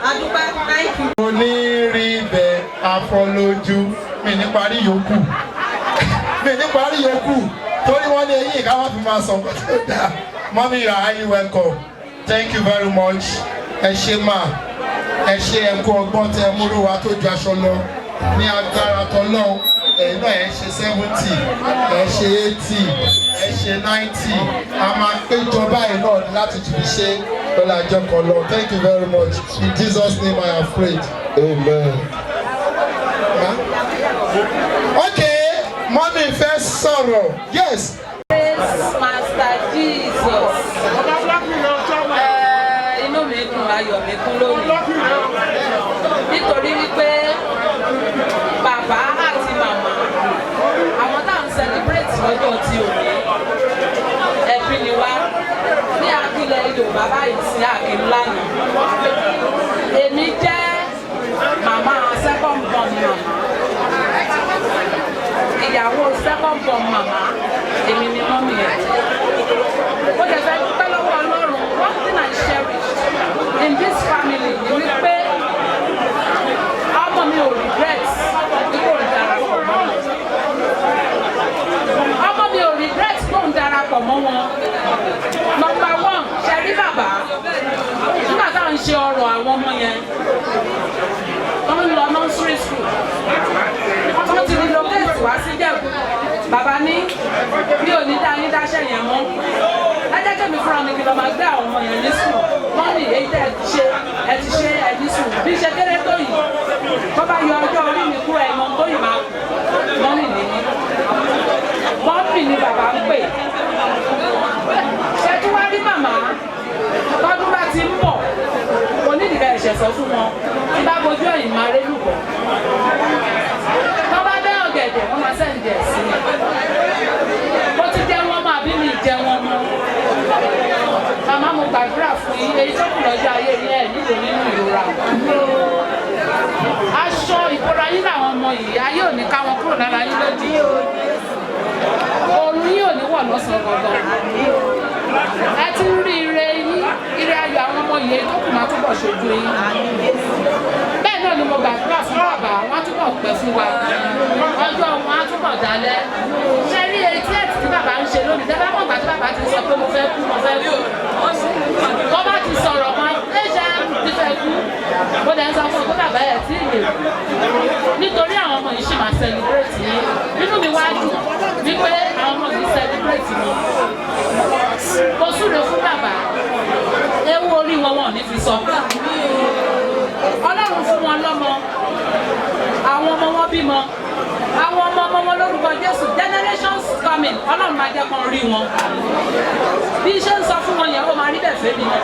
a dúpẹ́, thank you. Mo ní rí bẹ́ẹ̀ afọlójú mi ní parí yòókù, mi ní parí yòókù, torí wọ́n ní eyín ìka wọn fi máa sọ nǹkan tó dáa. Mommy, you are highly welcome. Thank you very much. Ẹ ṣé mà, ẹ ṣé, ẹ kú ọgbọ́n tẹ múrò wa tó ju aṣọ lọ. Ní agbára tọlọ́run, ẹ̀yin náà ẹ ṣe 70, ẹ ṣe 80, ẹ ṣe 90. A máa péjọ báyìí náà láti tún ṣe lọ́la àjọ kan lọ. Thank you very much. In Jesus' name I have prayed. Amen. Ma? Okay, mommy fẹ́ sọ̀rọ̀. Yes. Praise Master Jesus. Inú mi dùn, ayọ̀ mi kún lónìí. Nítorí wípé bàbá àti màmá, àwọn tá à ń celebrate lọ́jọ́ tí òní, ẹbí ni wá. Ní akílẹ̀ Yorùbá báyìí sí àkínlànà. Èmi jẹ́ màmá second born màmá. Ìyàwó second born màmá, èmi ni mummy ẹ̀. Ó lè fẹ́ dúpẹ́ lọ́wọ́ Ọlọ́run. One thing I cherish in this family ni wípé ọmọ mi ò regret bí kò ń darapọ̀ mọ́ wọn. Ọmọ mi ò regret kó ń darapọ̀ mọ́ wọn. Number one, ṣe rí bàbá, nígbà tá à ń ṣe ọrọ̀ àwọn ọmọ yẹn, wọ́n ń lọ nursery school, wọ́n ti relocate wá sí Ìjẹ̀bú. Bàbá ní mi ò ní dá yín dáṣẹ́ yẹn mọ́, ẹ jẹ́ kí èmi fúnra mi kí lọ máa gbé àwọn ọmọ yẹn ní school. Mummy, èyí tẹ́ ẹ ti ṣe, ẹ ti ṣe, ẹ ní sùn. Bí ṣe kéré tó yìí, tó bá yọ ọjọ́ orí mi kúrò, ẹ̀ mọ́ tó yìí máa kù. Mummy ní mí, mummy ni bàbá ń pè. Ṣe tí wá rí màmá, tọ́dún bá ti ń bọ̀, onídìgá ẹ̀ṣẹ̀ sọ fún wọn, tí bá bojú ẹ̀yìn máa ré lùbọ̀, tó bá bẹ́ ọ̀gẹ̀dẹ̀, wọ́n máa send ẹ̀ sí mi. Mo ti jẹ́ wọn mọ́ àbí mi jẹ́ wọn mọ́? Màmá, mo gbàdúrà fún yín, èyí tó kù lọ́jọ́ ayé yín, ẹ̀ nílò nínú ìrora. Aṣọ ìbora yín làwọn ọmọ yìí, ayé ò ní ká wọn kúrò lára yín lójijì. Oorun yín ò ní wọ̀ lọ́sàn-án gangan. Ẹ ti ń rí ire yín, ire ayọ̀ àwọn ọmọ yìí, èyí tó kù máa túbọ̀ ṣojú yín. Bẹ́ẹ̀ náà ni mo gbàdúrà fún bàbá, wọn á túbọ̀ pẹ́ fún wa, ọjọ́ wọn á túbọ̀ dalẹ̀. Ṣe rí etí ẹ̀ tí bàbá ń ṣe lónìí, tẹ́ bá mọ̀ gbà tí bàbá ti sọ pé mo fẹ́ kú, mo fẹ́ kú, wọ́n bá ti sọ̀rọ̀ kan léṣe ti fẹ́ kú, mo dẹ̀ ń sọ fún ọ pé bàbá ẹ̀ tí ì lè kú, nítorí àwọn ọmọ yìí ṣì máa celebrate yín. Inú mi wá dùn wípé àwọn ọmọ yìí celebrate mi. Mo súre fún bàbá, ewu orí wọn, wọn ò ní fi sọ. Ọlọ́run fún wọn lọ́mọ, àwọn ọmọ wọn bímọ, àwọn ọmọ ọmọ wọn, lórúkọ Jésù, generations coming, Ọlọ́run máa jẹ́ kán rí wọn. Bí iṣẹ́ ń sọ fún wọn yẹn, ó máa rí bẹ́ẹ̀ fẹ́mi náà,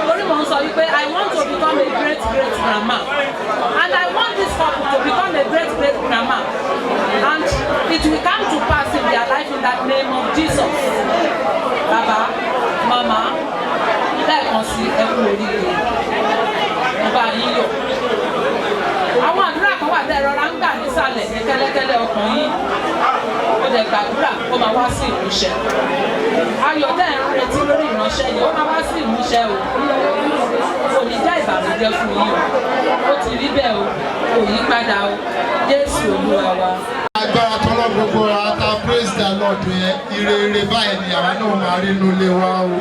torí mò ń sọ wípé I want to become a great great grandma, and I want this couple to become a great great grandma, and it will come to pass in their life in that name of Jesus. Bàbá, màmá, lẹ́ẹ̀kan sí, ẹ kú oríire, mo bá yín yọ̀. Àwọn àdúrà kan wà tẹ́ ẹ rọra ń gbà nísàlẹ̀ ní kẹ́lẹ́kẹ́lẹ́ ọkàn yín, ó dẹ̀ gbàdúrà, ó máa wá sí ìmúṣẹ. Ayọ̀ tẹ́ ẹ̀ ń retí lórí ìránṣẹ́ yìí, ó máa wá sí ìmúṣẹ o. Kò ní jẹ́ ìbànújẹ́ fún yín o. Ó ti rí bẹ́ẹ̀ o, kò yí padà o. Jésù Olúwa wa. Agbára tọ́lọ́, gbogbo ata praise the Lord yẹn, ire ire báyìí ni àwa náà máa rí inú ilé wa o.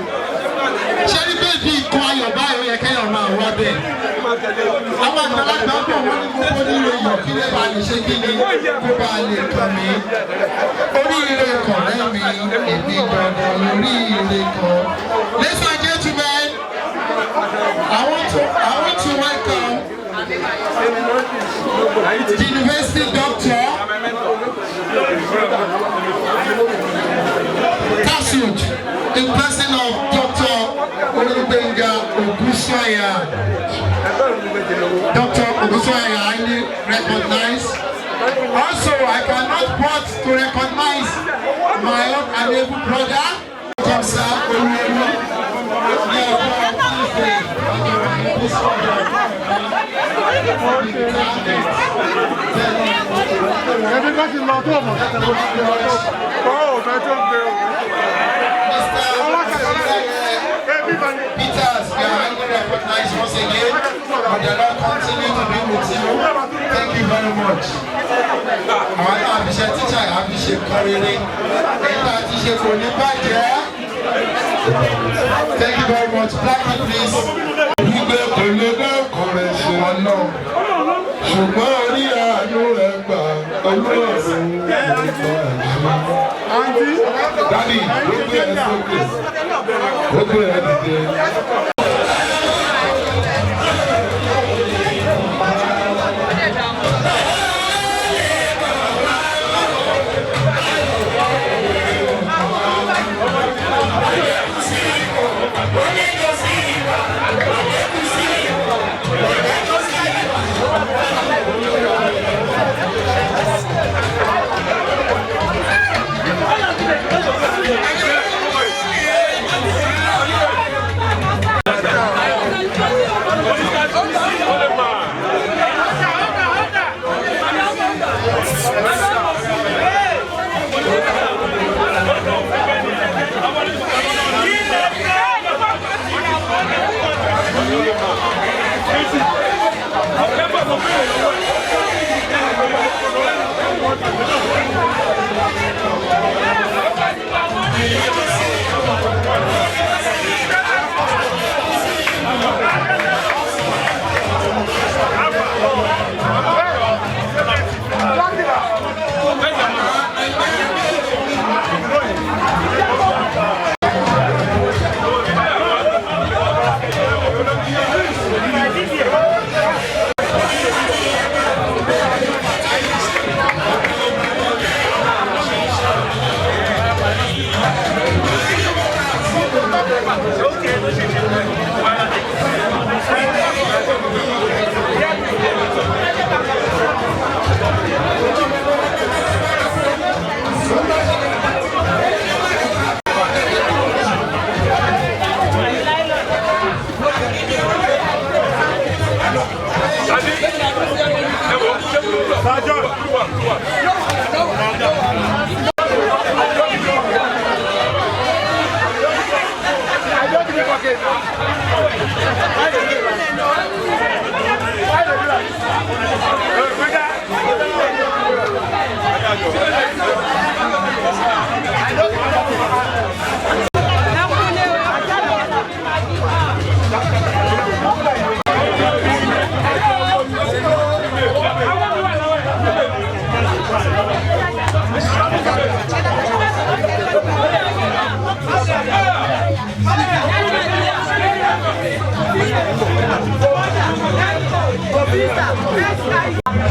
Ṣé ní bébí ikọ̀ ayọ̀ báyìí, ó yẹ kẹ́yọ̀ máa wá bẹ́ẹ̀. Àwọn àgbàlagbà bọ̀, wọ́n ní mo kó nílò iyọ̀ kí lè bá lè ṣe kí ni kó bá lè kàn mí. Oríire kàn lẹ́mi, èmi gangan lóríire kan. Ladies and gentlemen, I want to welcome the university doctor, Kasud, in person of Dr. Olugbenga Ogunsanya. Dr. Ogunsanya, highly recognized. Also, I cannot but to recognize my own amiable brother, Welcome, sir, Olúwẹ̀lú. Ní ọjọ́ Tuesday, this Ẹbí ká ti lọ tó ọmọ kẹta ló ti lọ tó ọ fẹ́ tó gbé o. Mr. Peters, you are highly recognized once again. May the Lord continue to be with you. Thank you very much. Àwọn náà fi ṣe tíṣà, àfi ṣe kan rere. Èyí tá a ti ṣe kò ní bàjẹ́. Thank you very much. Blackie, please. Wípé kò lè dẹ́kun rẹ̀ ṣe ọlọ́run. Ṣùgbọ́n orí àánú rẹ̀ gbà olúwọ̀run ló gbà ṣe. Daddy, ló gbé ẹ sókè. Ó gbé ẹ dìde.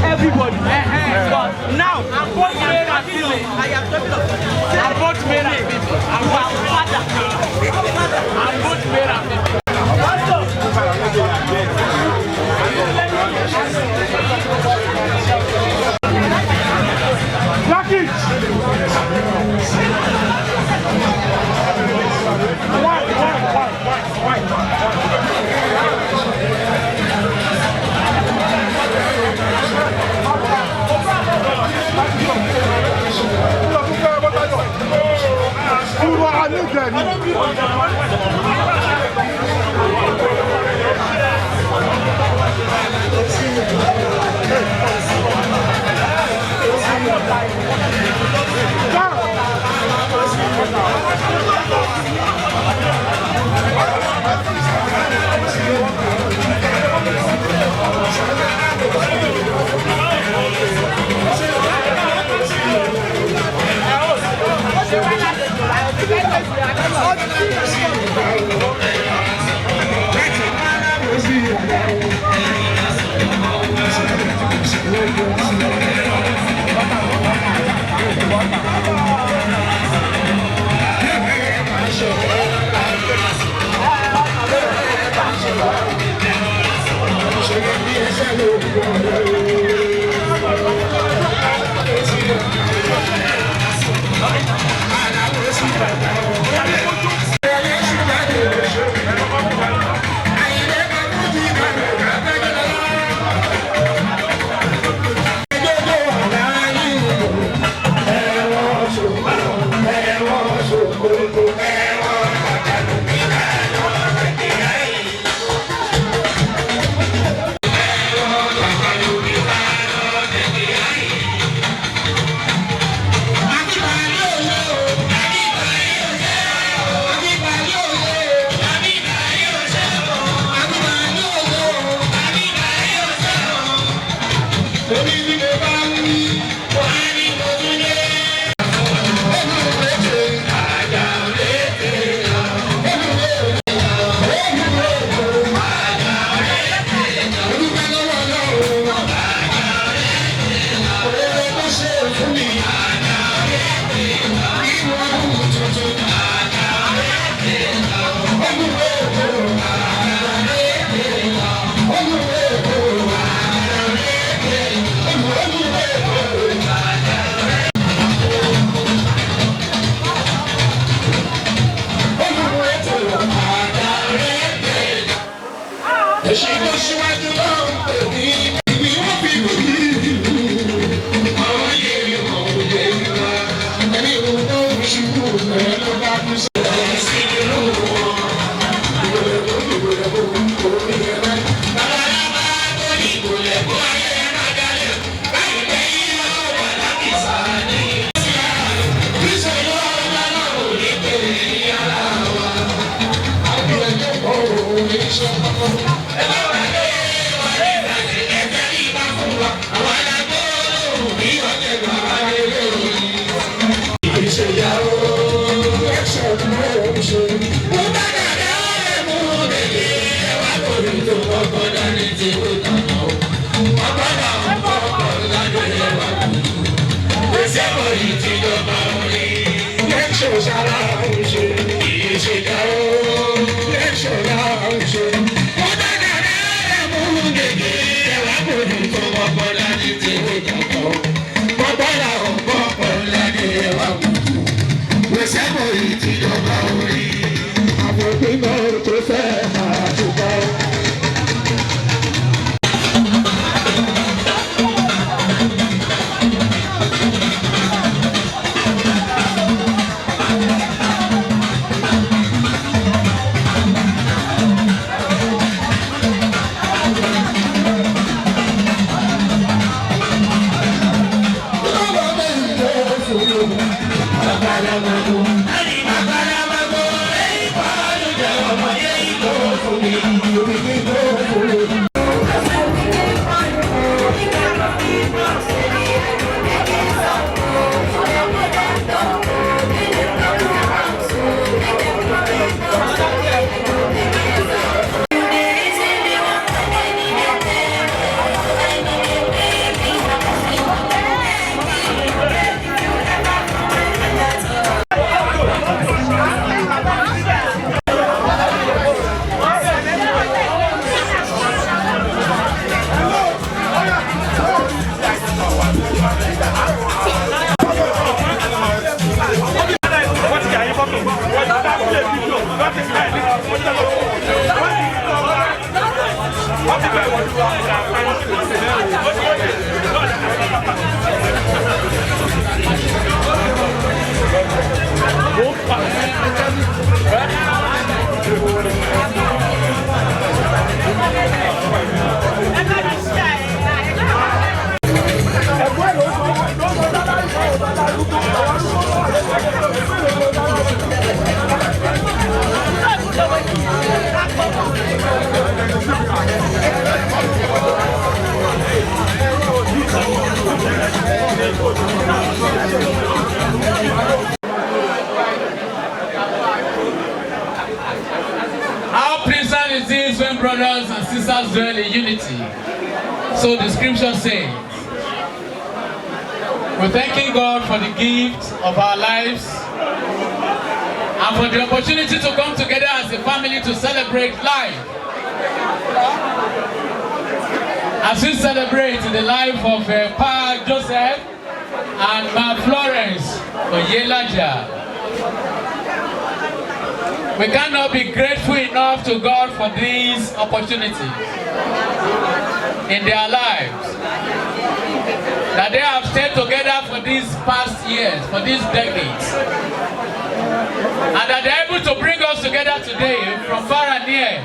Everybody. But now, I'm both male and female. I'm both male and female. I'm father. I'm both male and female. Thank you. Ẹ̀sìn tó ṣíwájú ló ń pè ní ìwé wọ́n fi wù í. Àwọn yèrè wọn ò lè wá. Ẹni wo ló ń ṣubú ẹ̀ ló bá kú sí. Ẹ̀sìn ìlú wọn. Ìwé kó ìwé kó orí ẹ̀ náà. Babalábá tó ní ìkòlẹ̀ kó ayé ẹ̀ má dalẹ̀. Báyìí lẹ́yìn lọ́wọ́ wà lákìsà ní. Ìṣòro ọlọ́run ní pèrè ní ara wa. Àbí ẹjọ́ kọ̀ òun ní iṣẹ́ kọ́kọ́. Ẹ bá wà lé wọlé ìbàdí ẹ̀jẹ̀ ní ìbá fún wa. Àwọn alágbó lòun ní ọ̀jẹ̀ bàbá lé lórí. Ìṣèyàwó ẹ̀ṣẹ̀ ló ń ṣe. Mo bá dàda ọ̀rẹ́ mú bèbè ẹ̀wá lórí tó kọ́kọ́ dání tí ó tọ̀nà o. Ọkọ̀ náà ń kọ́kọ́ ládùn ẹ̀wà kùtù. Gbèsè bọ̀yì tí jọba orí. Lẹ́ṣọ̀ sára ń ṣe. Ìṣèyàwó lẹ́ṣọ̀ náà ń ṣe. Mo bá dàda ọ̀rẹ́ mú bèbè ẹ̀wá lórí tó kọ́kọ́ dání tí ó tọ̀nà o. Ọkọ̀ náà ń kọ́kọ́ ládùn ẹ̀wà kùtù. Gbèsè bọ̀yì tí jọba orí. Àwọn òbí náà tó fẹ́ máa tó bá. How pleasant it is when brothers and sisters dwell in unity. So the scripture says, we're thanking God for the gift of our lives and for the opportunity to come together as a family to celebrate life. As we celebrate the life of Pa Joseph and Ma Florence Oyelaja. We cannot be grateful enough to God for these opportunities in their lives. That they have stayed together for these past years, for these decades. And that they're able to bring us together today from far and near.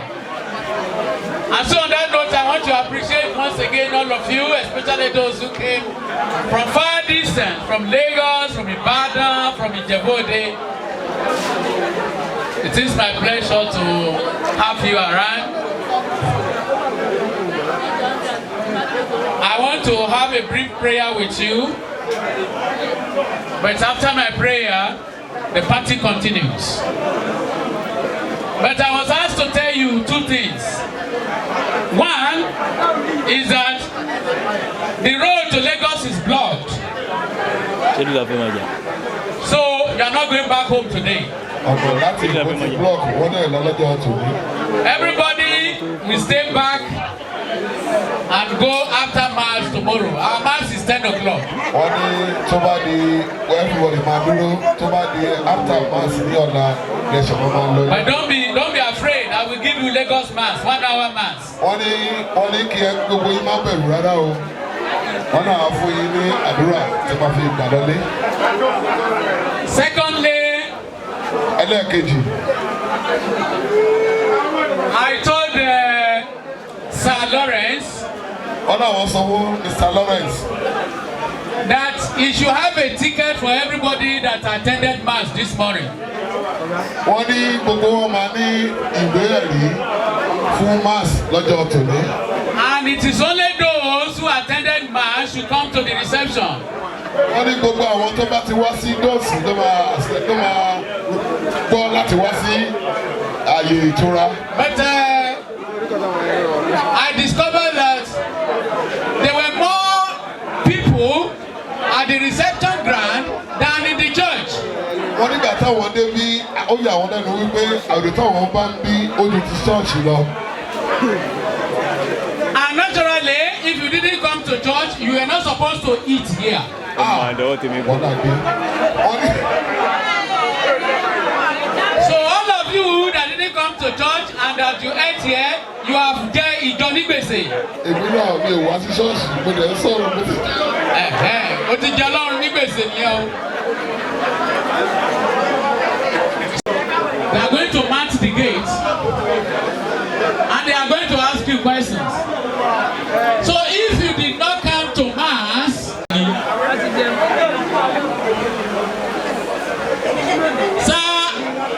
And so on that note, I want to appreciate once again all of you, especially those who came from far distance, from Lagos, from Ibadan, from Ijebu-Ode. It is my pleasure to have you around. I want to have a brief prayer with you, but after my prayer, the party continues. But I was asked to tell you two things. One is that the road to Lagos is blocked. So you are not going back home today. Ọ̀nà láti Èkó ti block wọ́n náà lọ́lọ́jọ́ tòní. Everybody will stay back and go after mass tomorrow. Our mass is 10 o'clock. Wọ́n ní tó bá di, everybody máa dúró, tó bá di after mass ní ọ̀la lẹ́sọ̀ máa ń lọ. But don't be afraid. I will give you Lagos mass, one hour mass. Wọ́n ní kí ẹ gbogbo yín má bẹ̀rù rárá o, wọ́n náà fún yín ní àdúrà tí máa fi gbà lọlé. Secondly, ẹlẹ́ẹ̀kejì, I told Sir Lawrence wọ́n náà wọ́n sọ fún Mr Lawrence that he should have a ticket for everybody that attended mass this morning. Wọ́n ní gbogbo wọn máa ní ìwé ẹ̀rí fún mass lọ́jọ́ tòní. And it is only those who attended mass should come to the reception. Wọ́n ní gbogbo àwọn tó bá ti wá sí dọ́ọ̀sì ló máa gbọ́ láti wá sí ààyè ìtura. But I discovered that there were more people at the reception ground than in the church. Wọ́n nígbà táwọn dé bí, ó yà wọ́n lẹ́nu wípé àrò táwọn bá ń bí ojú ti ṣọ́ọ̀ṣì lọ. And naturally, if you didn't come to church, you were not supposed to eat here. Wọ́n náà gbé wọ́n ní. So all of you that didn't come to church and that you ate here, you have jẹ ìjọ ní gbèsè. Èmi náà, mi ò wá sí ṣọ́ọ̀ṣì, mo dẹ̀ ń sọ̀rọ̀, mo ti. Ẹ̀hẹ́n, o ti jẹ Ọlọ́run ní gbèsè nìyẹn o. They are going to mount the gate and they are going to ask you questions. So if you did not come to mass, sir,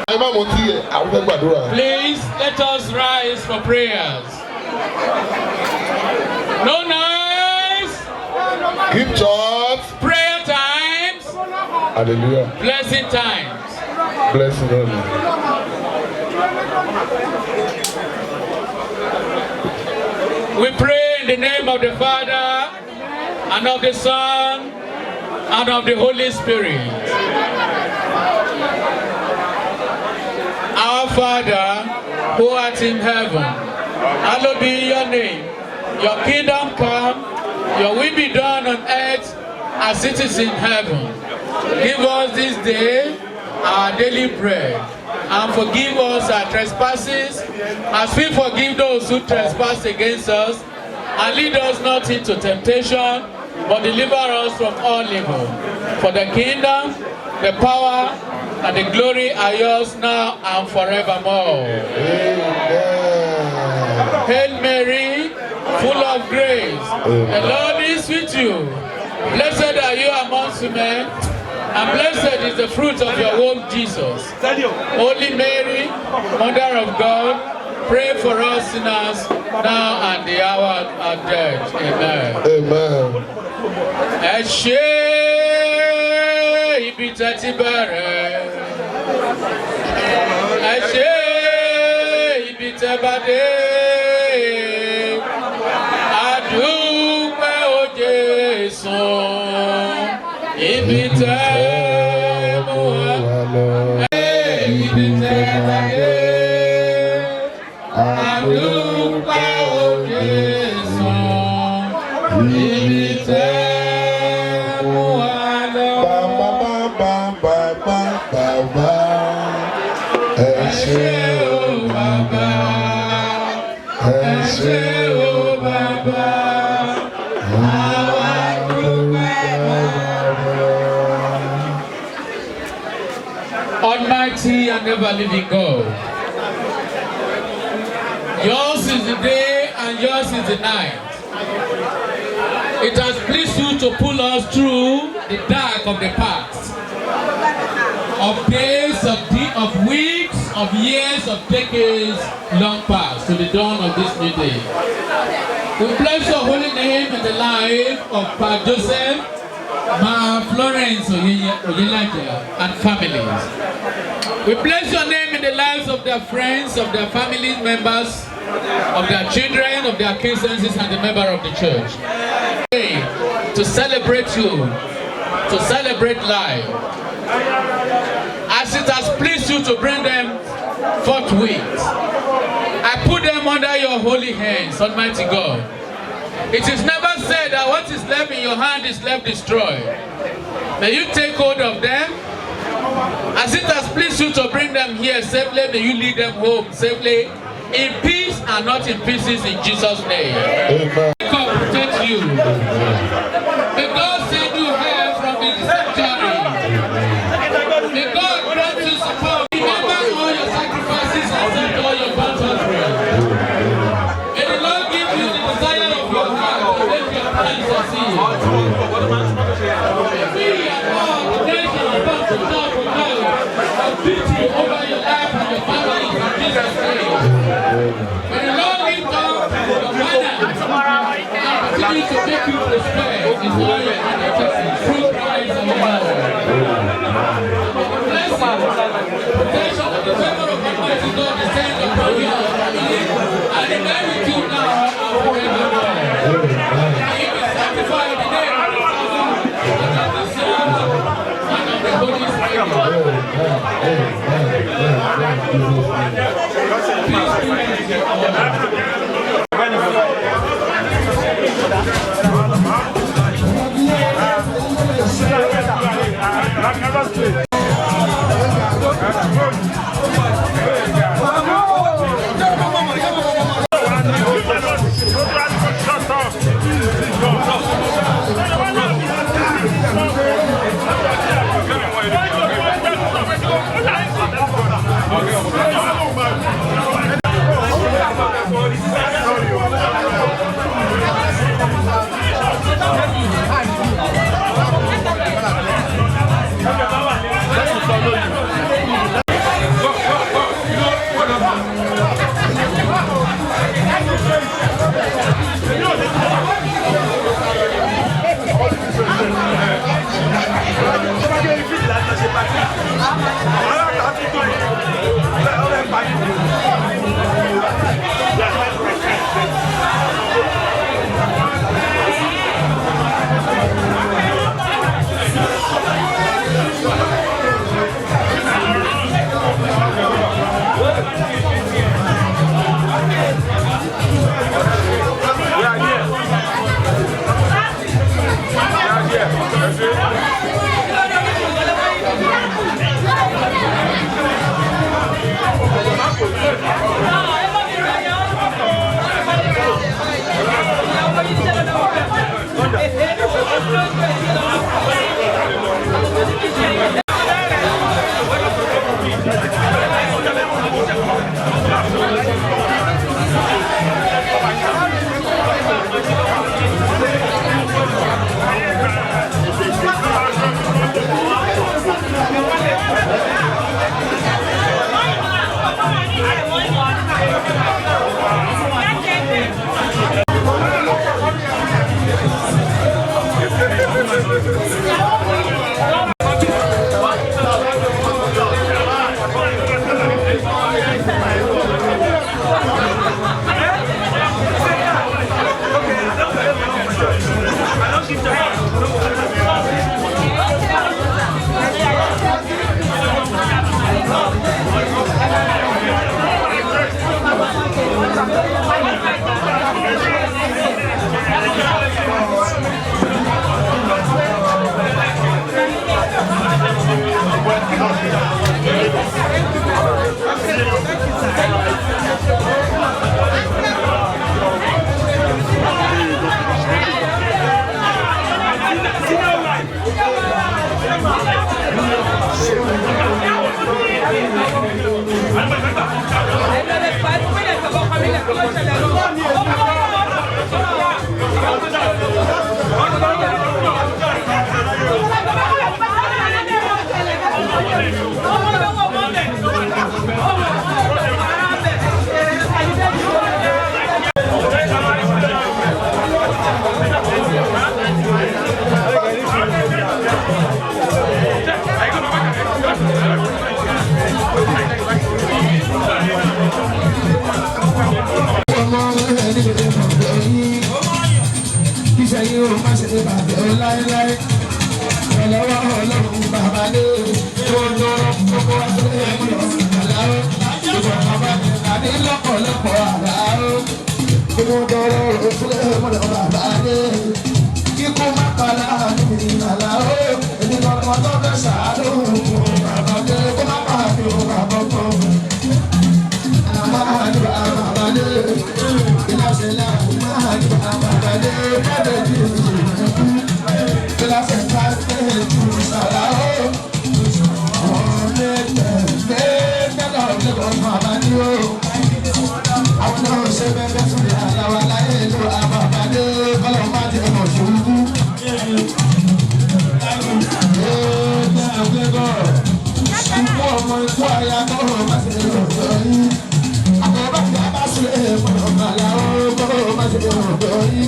Ẹ má mọ tí àwọn fẹ́ gbàdúrà. Please let us rise for prayers. No noise. Keep church. Prayer times. Hallelujah. Blessing times. Blessing only. We pray in the name of the Father and of the Son and of the Holy Spirit. Our Father, who art in heaven, hallowed be your name. Your kingdom come, your will be done on earth as it is in heaven. Give us this day our daily bread, and forgive us our trespasses, as we forgive those who trespass against us. And lead us not into temptation, but deliver us from all evil. For the kingdom, the power, and the glory are yours now and forevermore. Hail Mary, full of grace, the Lord is with you. Blessed are you amongst women, and blessed is the fruit of your womb, Jesus. Holy Mary, Mother of God, pray for us sinners, now and the hour of our death. Amen. Amen. Ẹ ṣe ibi tẹ́ ti bẹ̀rẹ̀. Ẹ ṣe ibi tẹ́ bá dé. A dúpẹ́ o Jésù. Ibi tẹ́ mú wa. Ibi tẹ́ bá dé. A dúpẹ́ o Jésù. Ibi tẹ́ mú wa lọ. Bàbá, bàbá, bàbá, bàbá, ẹ ṣé o bàbá. Ẹ ṣé o bàbá. Àwa dúpẹ́ bàbá. Almighty and ever living God, yours is the day and yours is the night. It has pleased you to pull us through the dark of the past, of days, of weeks, of years, of decades long past, to the dawn of this new day. We bless your holy name in the life of Pa Joseph, Ma Florence Oyelaja, and families. We bless your name in the lives of their friends, of their family members, of their children, of their acquaintances, and the member of the church. To celebrate you, to celebrate life. As it has pleased you to bring them forthwith, I put them under your holy hands, Almighty God. It is never said that what is left in your hand is left destroyed. May you take hold of them. As it has pleased you to bring them here safely, may you lead them home safely, in peace and not in pieces, in Jesus' name. Amen. God protect you. May God send you help from the sanctuary. May God grant you support. Remember all your sacrifices and accept all your burnt offering. May the Lord give you the desire of your heart and make your plans succeed. May we and all the nations come to talk with God of victory over your life and your family in Jesus' name. May the Lord lift up your banner and continue to make you prosper in all your enterprises through Christ our Lord. The blessing, protection, and the favor of Almighty God descend upon you and your family and remain with you now and forevermore. May you be sanctified in the name of the Father, and of the Son, and of the Holy Spirit. Please do this in order. Lọ́pọ̀lọpọ̀ àrà ó, gbogbo ọ̀rọ̀ òṣèlú ọmọdé ọba. ṣe mọ̀ lórí.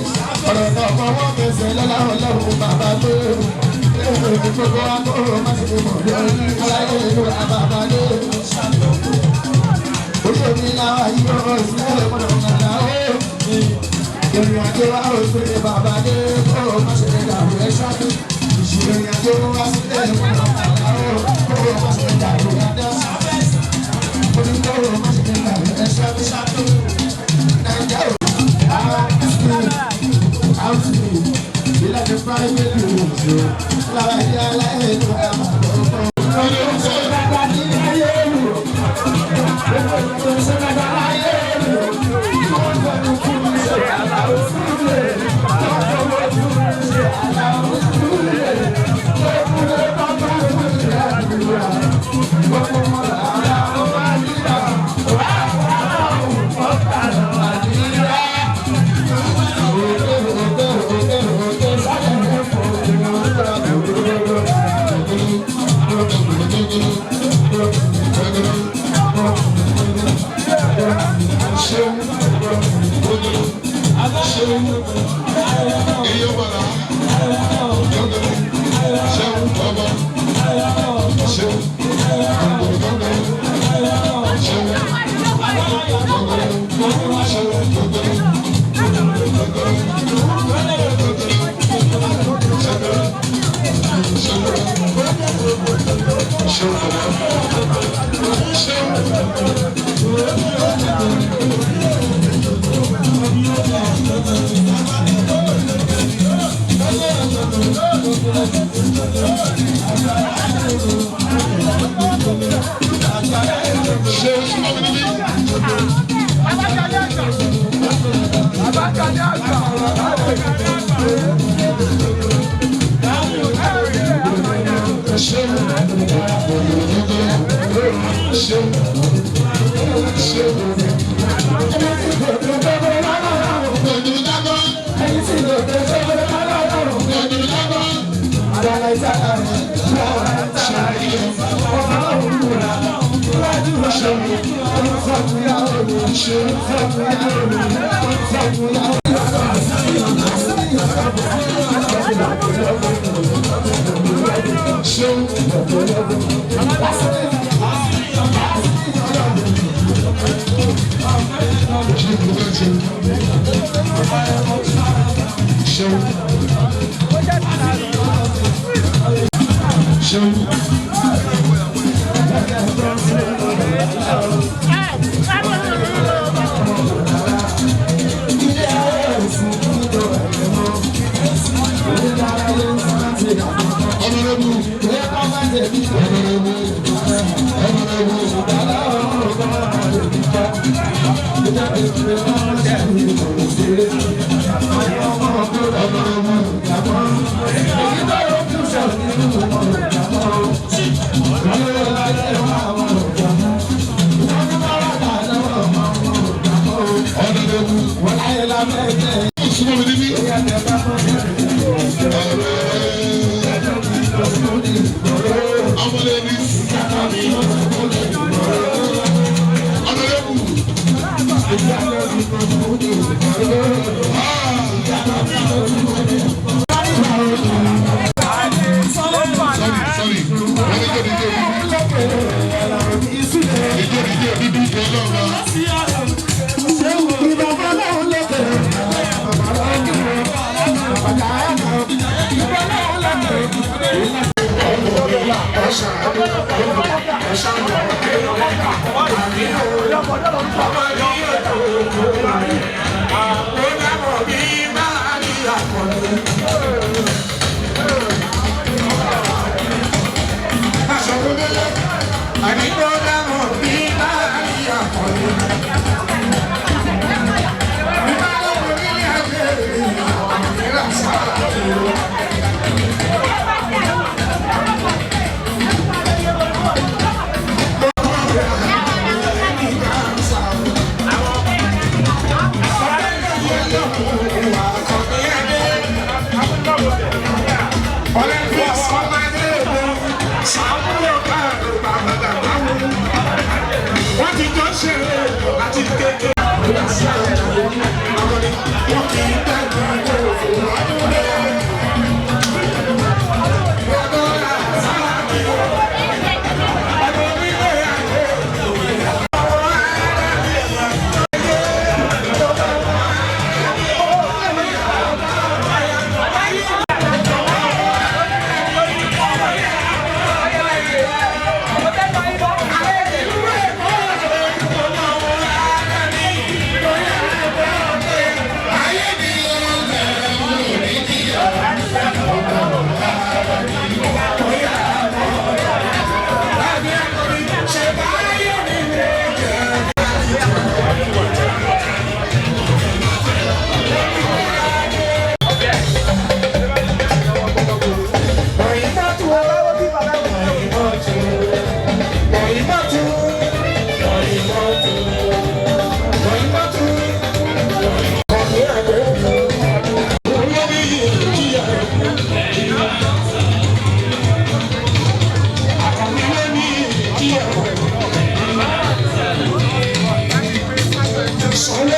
Ọ̀rọ̀ náà fọwọ́ mẹsẹ̀ lọ́lá ọlọ́run bàbá tó. Gbogbo wa kó má ṣe mọ̀ lórí. Aláyé ìlú àbàbà lé. Orí omi làwọn yìí ó sílẹ̀ mọ̀nà ọ̀nà ó. Ìrìn àjò wa ó sílẹ̀ bàbá dé kó má ṣe dàrú ẹ ṣáájú. Ìrìn àjò wa sílẹ̀ mọ̀nà ọ̀nà ó kó má ṣe dàrú ẹ dá. Oníkó má ṣe dàrú ẹ ṣáájú. Nàìjíríà ò ìlànà private news lára ilé aláìlú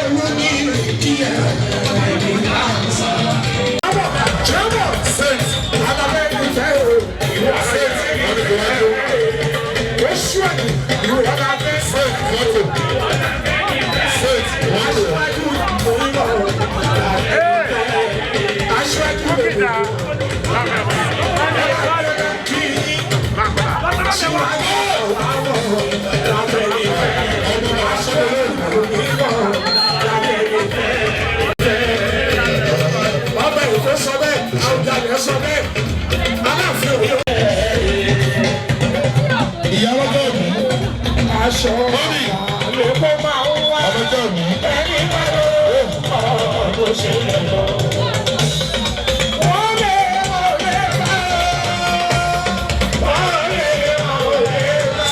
Olú ní ìrètí ẹ̀ ẹ̀mí náà sọ. Ọba Èkó sọ bẹ́ẹ̀, Àwùjalẹ̀ sọ bẹ́ẹ̀, Aláàfin òye. Ìyàwó bẹ́ẹ̀ Aṣọ ló kó máa ń wá. Ẹni bá lọ ọ̀rọ̀ ṣe lè lọ. Wọ́n lè wọ́n lè bá wọ́n lè wọ́n lè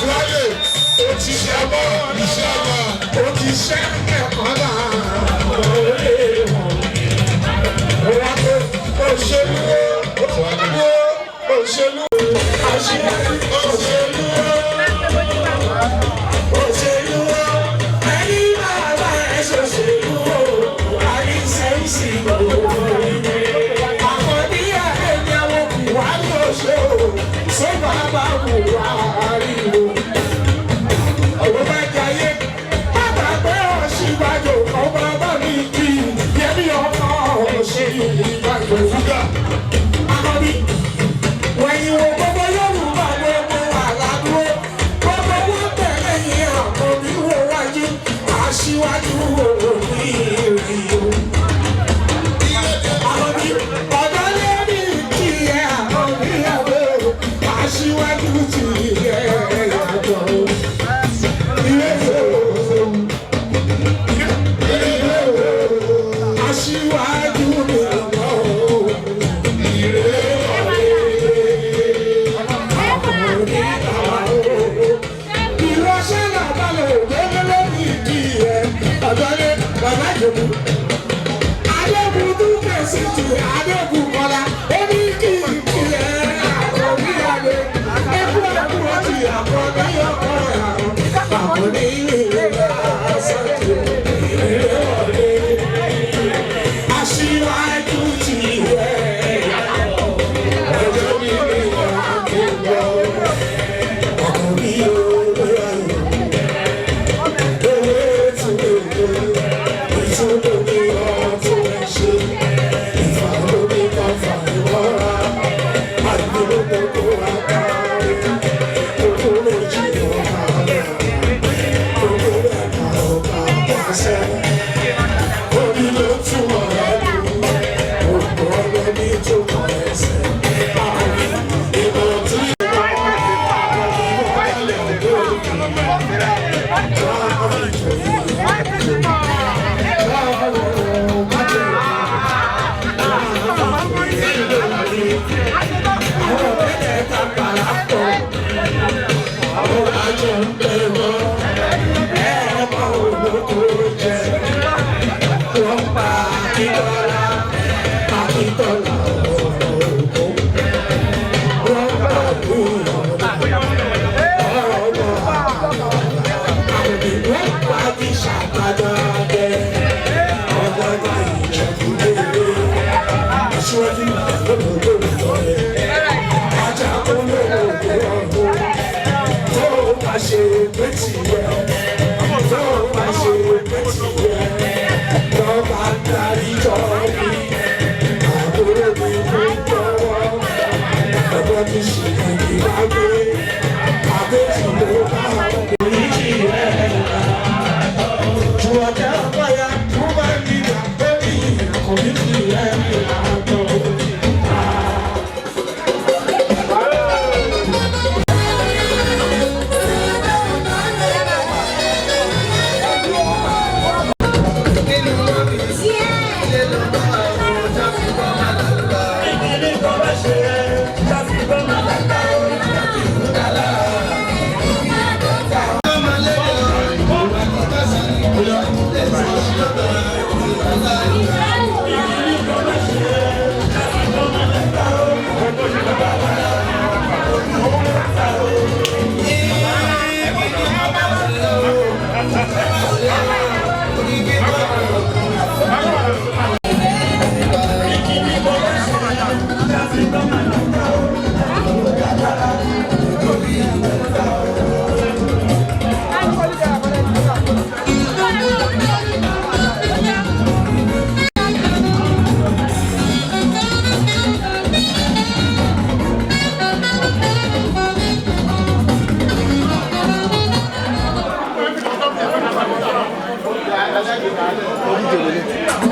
bá. Ó ti ṣe mọ́ Iṣẹ́ àgbà. ó ti ṣe ẹ̀kọ́ náà. Ó lè wọ́n. Wọ́n tó òṣèlú òṣèlú òṣèlú òṣèlú òṣèlú ẹni bàbá ẹ̀ ṣòṣèlú àríṣẹ́ǹsì gbogbo ilé. Àkọ́bí ẹ̀mí àwọn Buhari òṣèlú ṣé bàbá Buhari o. Ọ̀rọ̀ bá jayé bàbá pé Ọ̀ṣínbàjò ọba bá mi kí yẹmi ọmọ Ọ̀ṣínbàjò. Àkọ́bí wẹ̀yìn wo gbogbo Yorùbá gbogbo àládúró gbogbo wọn tẹ̀lé yín àkọ́bí wo wájú aṣíwájú òní ìrìn o. Àkọ́bí ọ̀dọ́ lórí kí ẹ àkọ́bí ẹ̀wọ̀ aṣíwájú ti ẹ̀ yàtọ̀ o. Ilé ìwé aṣíwájú mi lọ ìránṣẹ́ làbálẹ̀ ògbóni lórí ìdí ẹ̀ ọ̀dọ́lé bàbá ìjòkó. Adébùdú kẹ̀sì tù Adébùkọ́lá ó ní kí n kí ẹ àkọ́bí adé. Ẹkú ẹkú ọtí àkọ́bí ọkọ àkọ́bí ilé àṣàjò ilé ọ̀lẹ́. Aṣíwájú ti rẹ̀ ọjọ́ mi ní àkójọ. Àkọ́bí olóyè owó tí ó lè ìtúndòmí ọtún ẹ̀ ṣe ìfàlómi kan fà ìwọ́ra àìlókòkò àkárí kókó méjì ọ̀gá kókó ẹ̀ka ọ̀gá pàṣẹ orí ló túmọ̀ ẹ̀dùn òpó ọlọ́bí túmọ̀ ẹsẹ̀ àkọ́bí ìmọ̀ tí Aṣíwájú lọ́dọ̀ lọ́dọ̀ rẹ̀, ajá olówó ọ̀hún tó o bá ṣe pé tìyẹ tó o bá ṣe pé tìyẹ lọ́ba darí jọ mi àbúrò.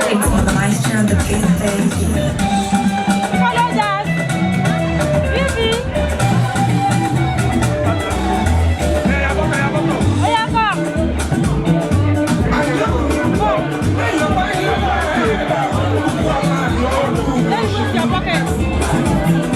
It's Maestro on the beat, baby. Follow that. Vivi. Oya, come. Let me put your pocket.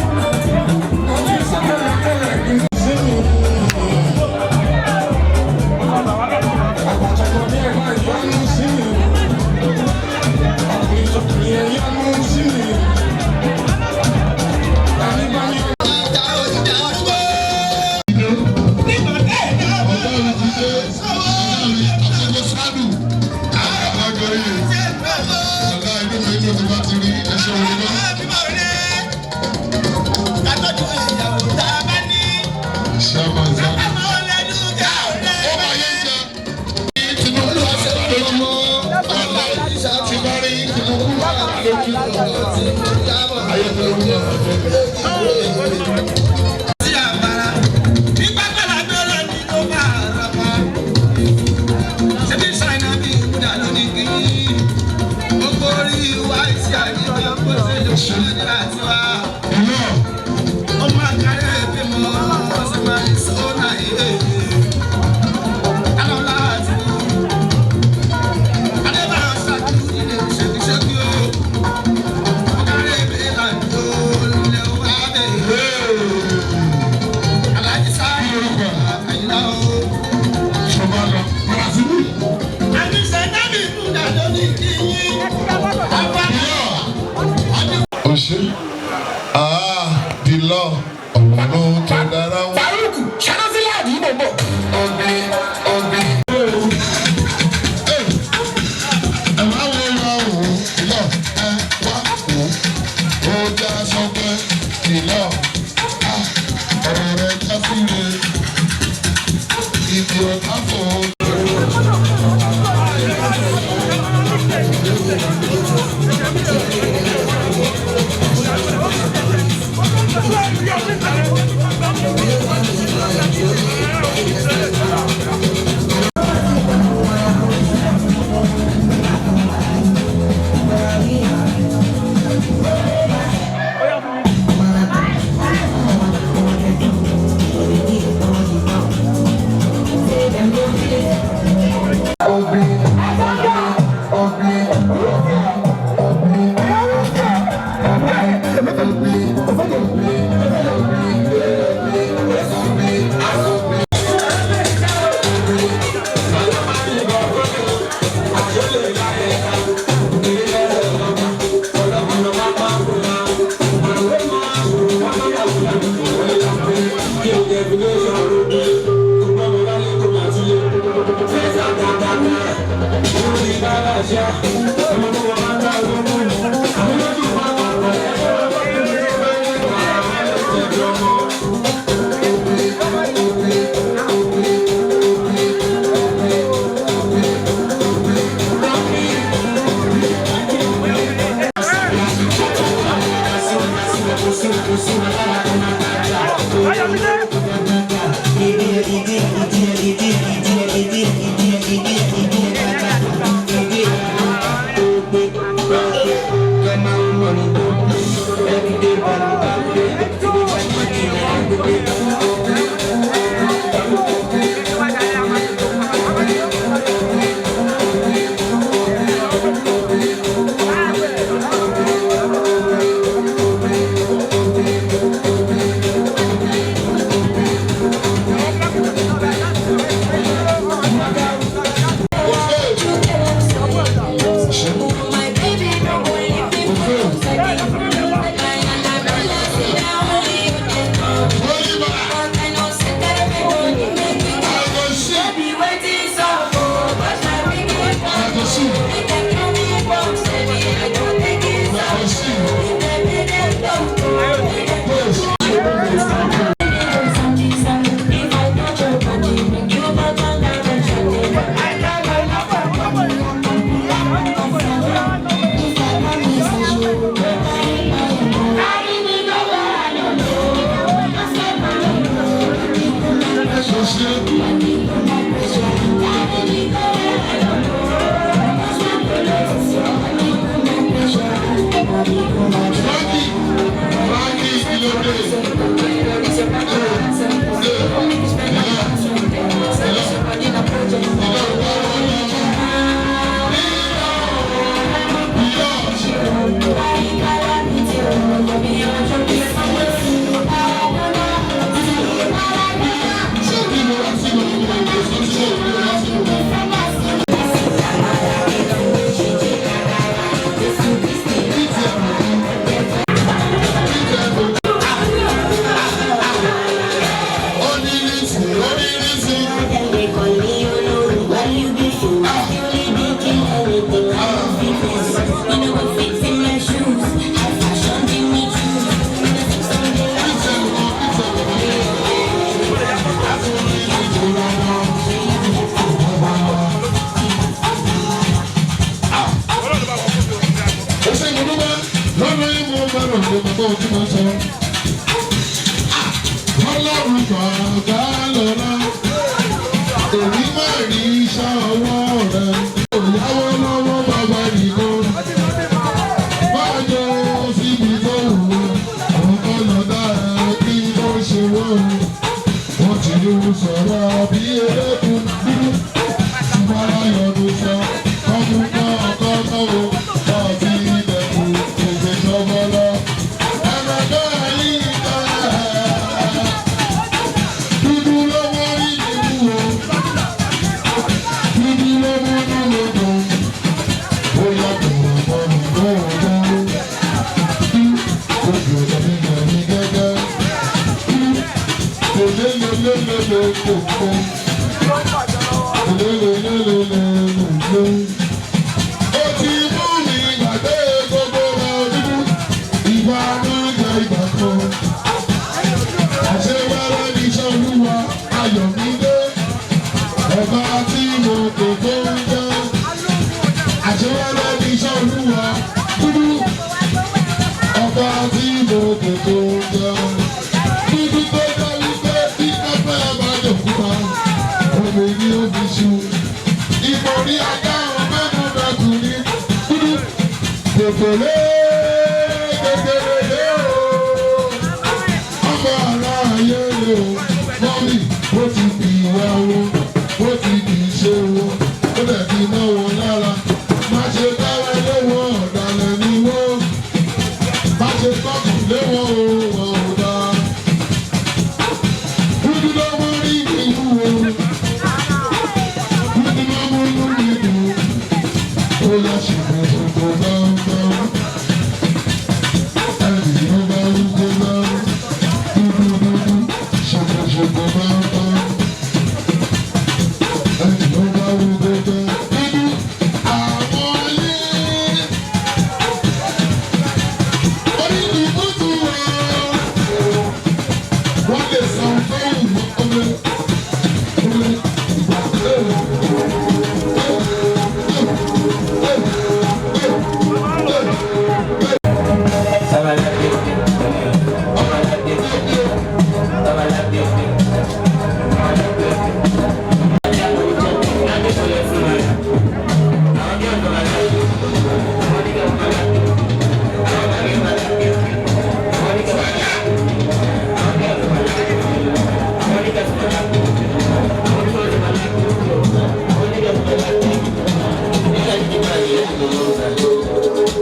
Ọ̀ṣẹ́ ah the law ọ̀run tó dára wọn. Farouk ṣanásílẹ̀ àdìyí mò ń bọ̀. Ẹ wá wo lọ wò ó lọ ẹ wá wò ó ó já sọpẹ́ ìlọ ọ̀rọ̀ rẹ̀ já síre ibi ọ̀tá fò ó. You know what fits in my shoes. High fashion, Jimmy Choo. When I sip something like Ó ṣe mo dúpẹ́ lọ́nà yìí mo bẹ̀rù ló bàbá ojú máa ń sọ. Ọlọ́run bàbá lọ́la, èmi máa rí iṣẹ́ ọwọ́ rẹ̀. Òyàwó lọ́wọ́ bàbá nìkan. Máa jọ síbi tó wù ú, àwọn kan lọ dá ẹ kí ló ṣe wọ́n o. Wọ́n ti ń sọ̀rọ̀ bí elékùn dúdú. Ìmọ̀ràn yọ̀dún sọ, ọmú náà kọ́ náà o. Ọtí ilẹ̀kùn èdè ṣọ́bọ́lọ́. Ẹ̀rọ̀dọ́ yìí ká. Dúdú ló mú rí ìlú o. Dúdú ló mú inú odò. Ó yà bọ̀rọ̀ bọ̀rọ̀ bọ̀rọ̀ bọ̀rọ̀. Ojú ọ̀dọ̀ mi yàn mí gẹ́gẹ́. Lelelelelele kòkó. Lelelelelele. Ó ti mú mi gbàgbé gbogbo rẹ̀ dúdú. Ìbànújẹ́ ìgbà kan. Àṣewẹ́rẹ́ ní iṣẹ́ olúwa ayọ̀ mi dé. Ọba tí mo kò tó ń jẹ́. Àṣewẹ́rẹ́ ní iṣẹ́ olúwa dúdú. Ọba tí mo kò tó ń jẹ́. Dúdú tó jẹ́ wípé bí kápẹ́ bá dòkúta, omi ni ó fi ṣu. Ìmọ̀rí ajá ọ̀mẹ́nu mẹ́kù ní dúdú. Kòkòlé kékeré lé o. Ọmọ ara ayé lé o. Mọ́mì ó ti fi ìwà wọn, ó ti fi ìṣe wọn, ó dẹ̀ ti ná wọn lára. Má ṣe dára lé wọn, ọ̀dàlẹ̀ ni wọ́n. Má ṣe tọ́kùn lé wọn o, wọn ò dáa. Dúdú ló mú rí ìlú o. Dúdú ló mú inú mi dùn. Ó yá ṣùgbọ́n ṣùgbọ́n gbọ́ngbọ́n. Ẹnì ló bá wúkọ́ gbọ́n. Dúdú dúdú ṣùgbọ́n ṣùgbọ́n gbọ́ngbọ́n. Ẹnì ló bá wúkọ́ gbọ́n. Dúdú àwọn ayé. Orí mi kútu wọ̀. Wọ́n lè san fún ọmọ ọmọ ìgbà tó.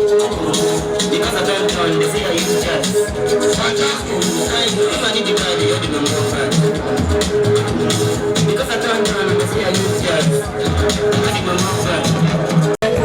Because I don't join, they say I use jazz. If I need the car, they only know more fun. Because I don't join, they say I use jazz. I need my more fun.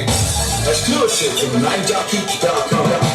Exclusive from NineJockey.com.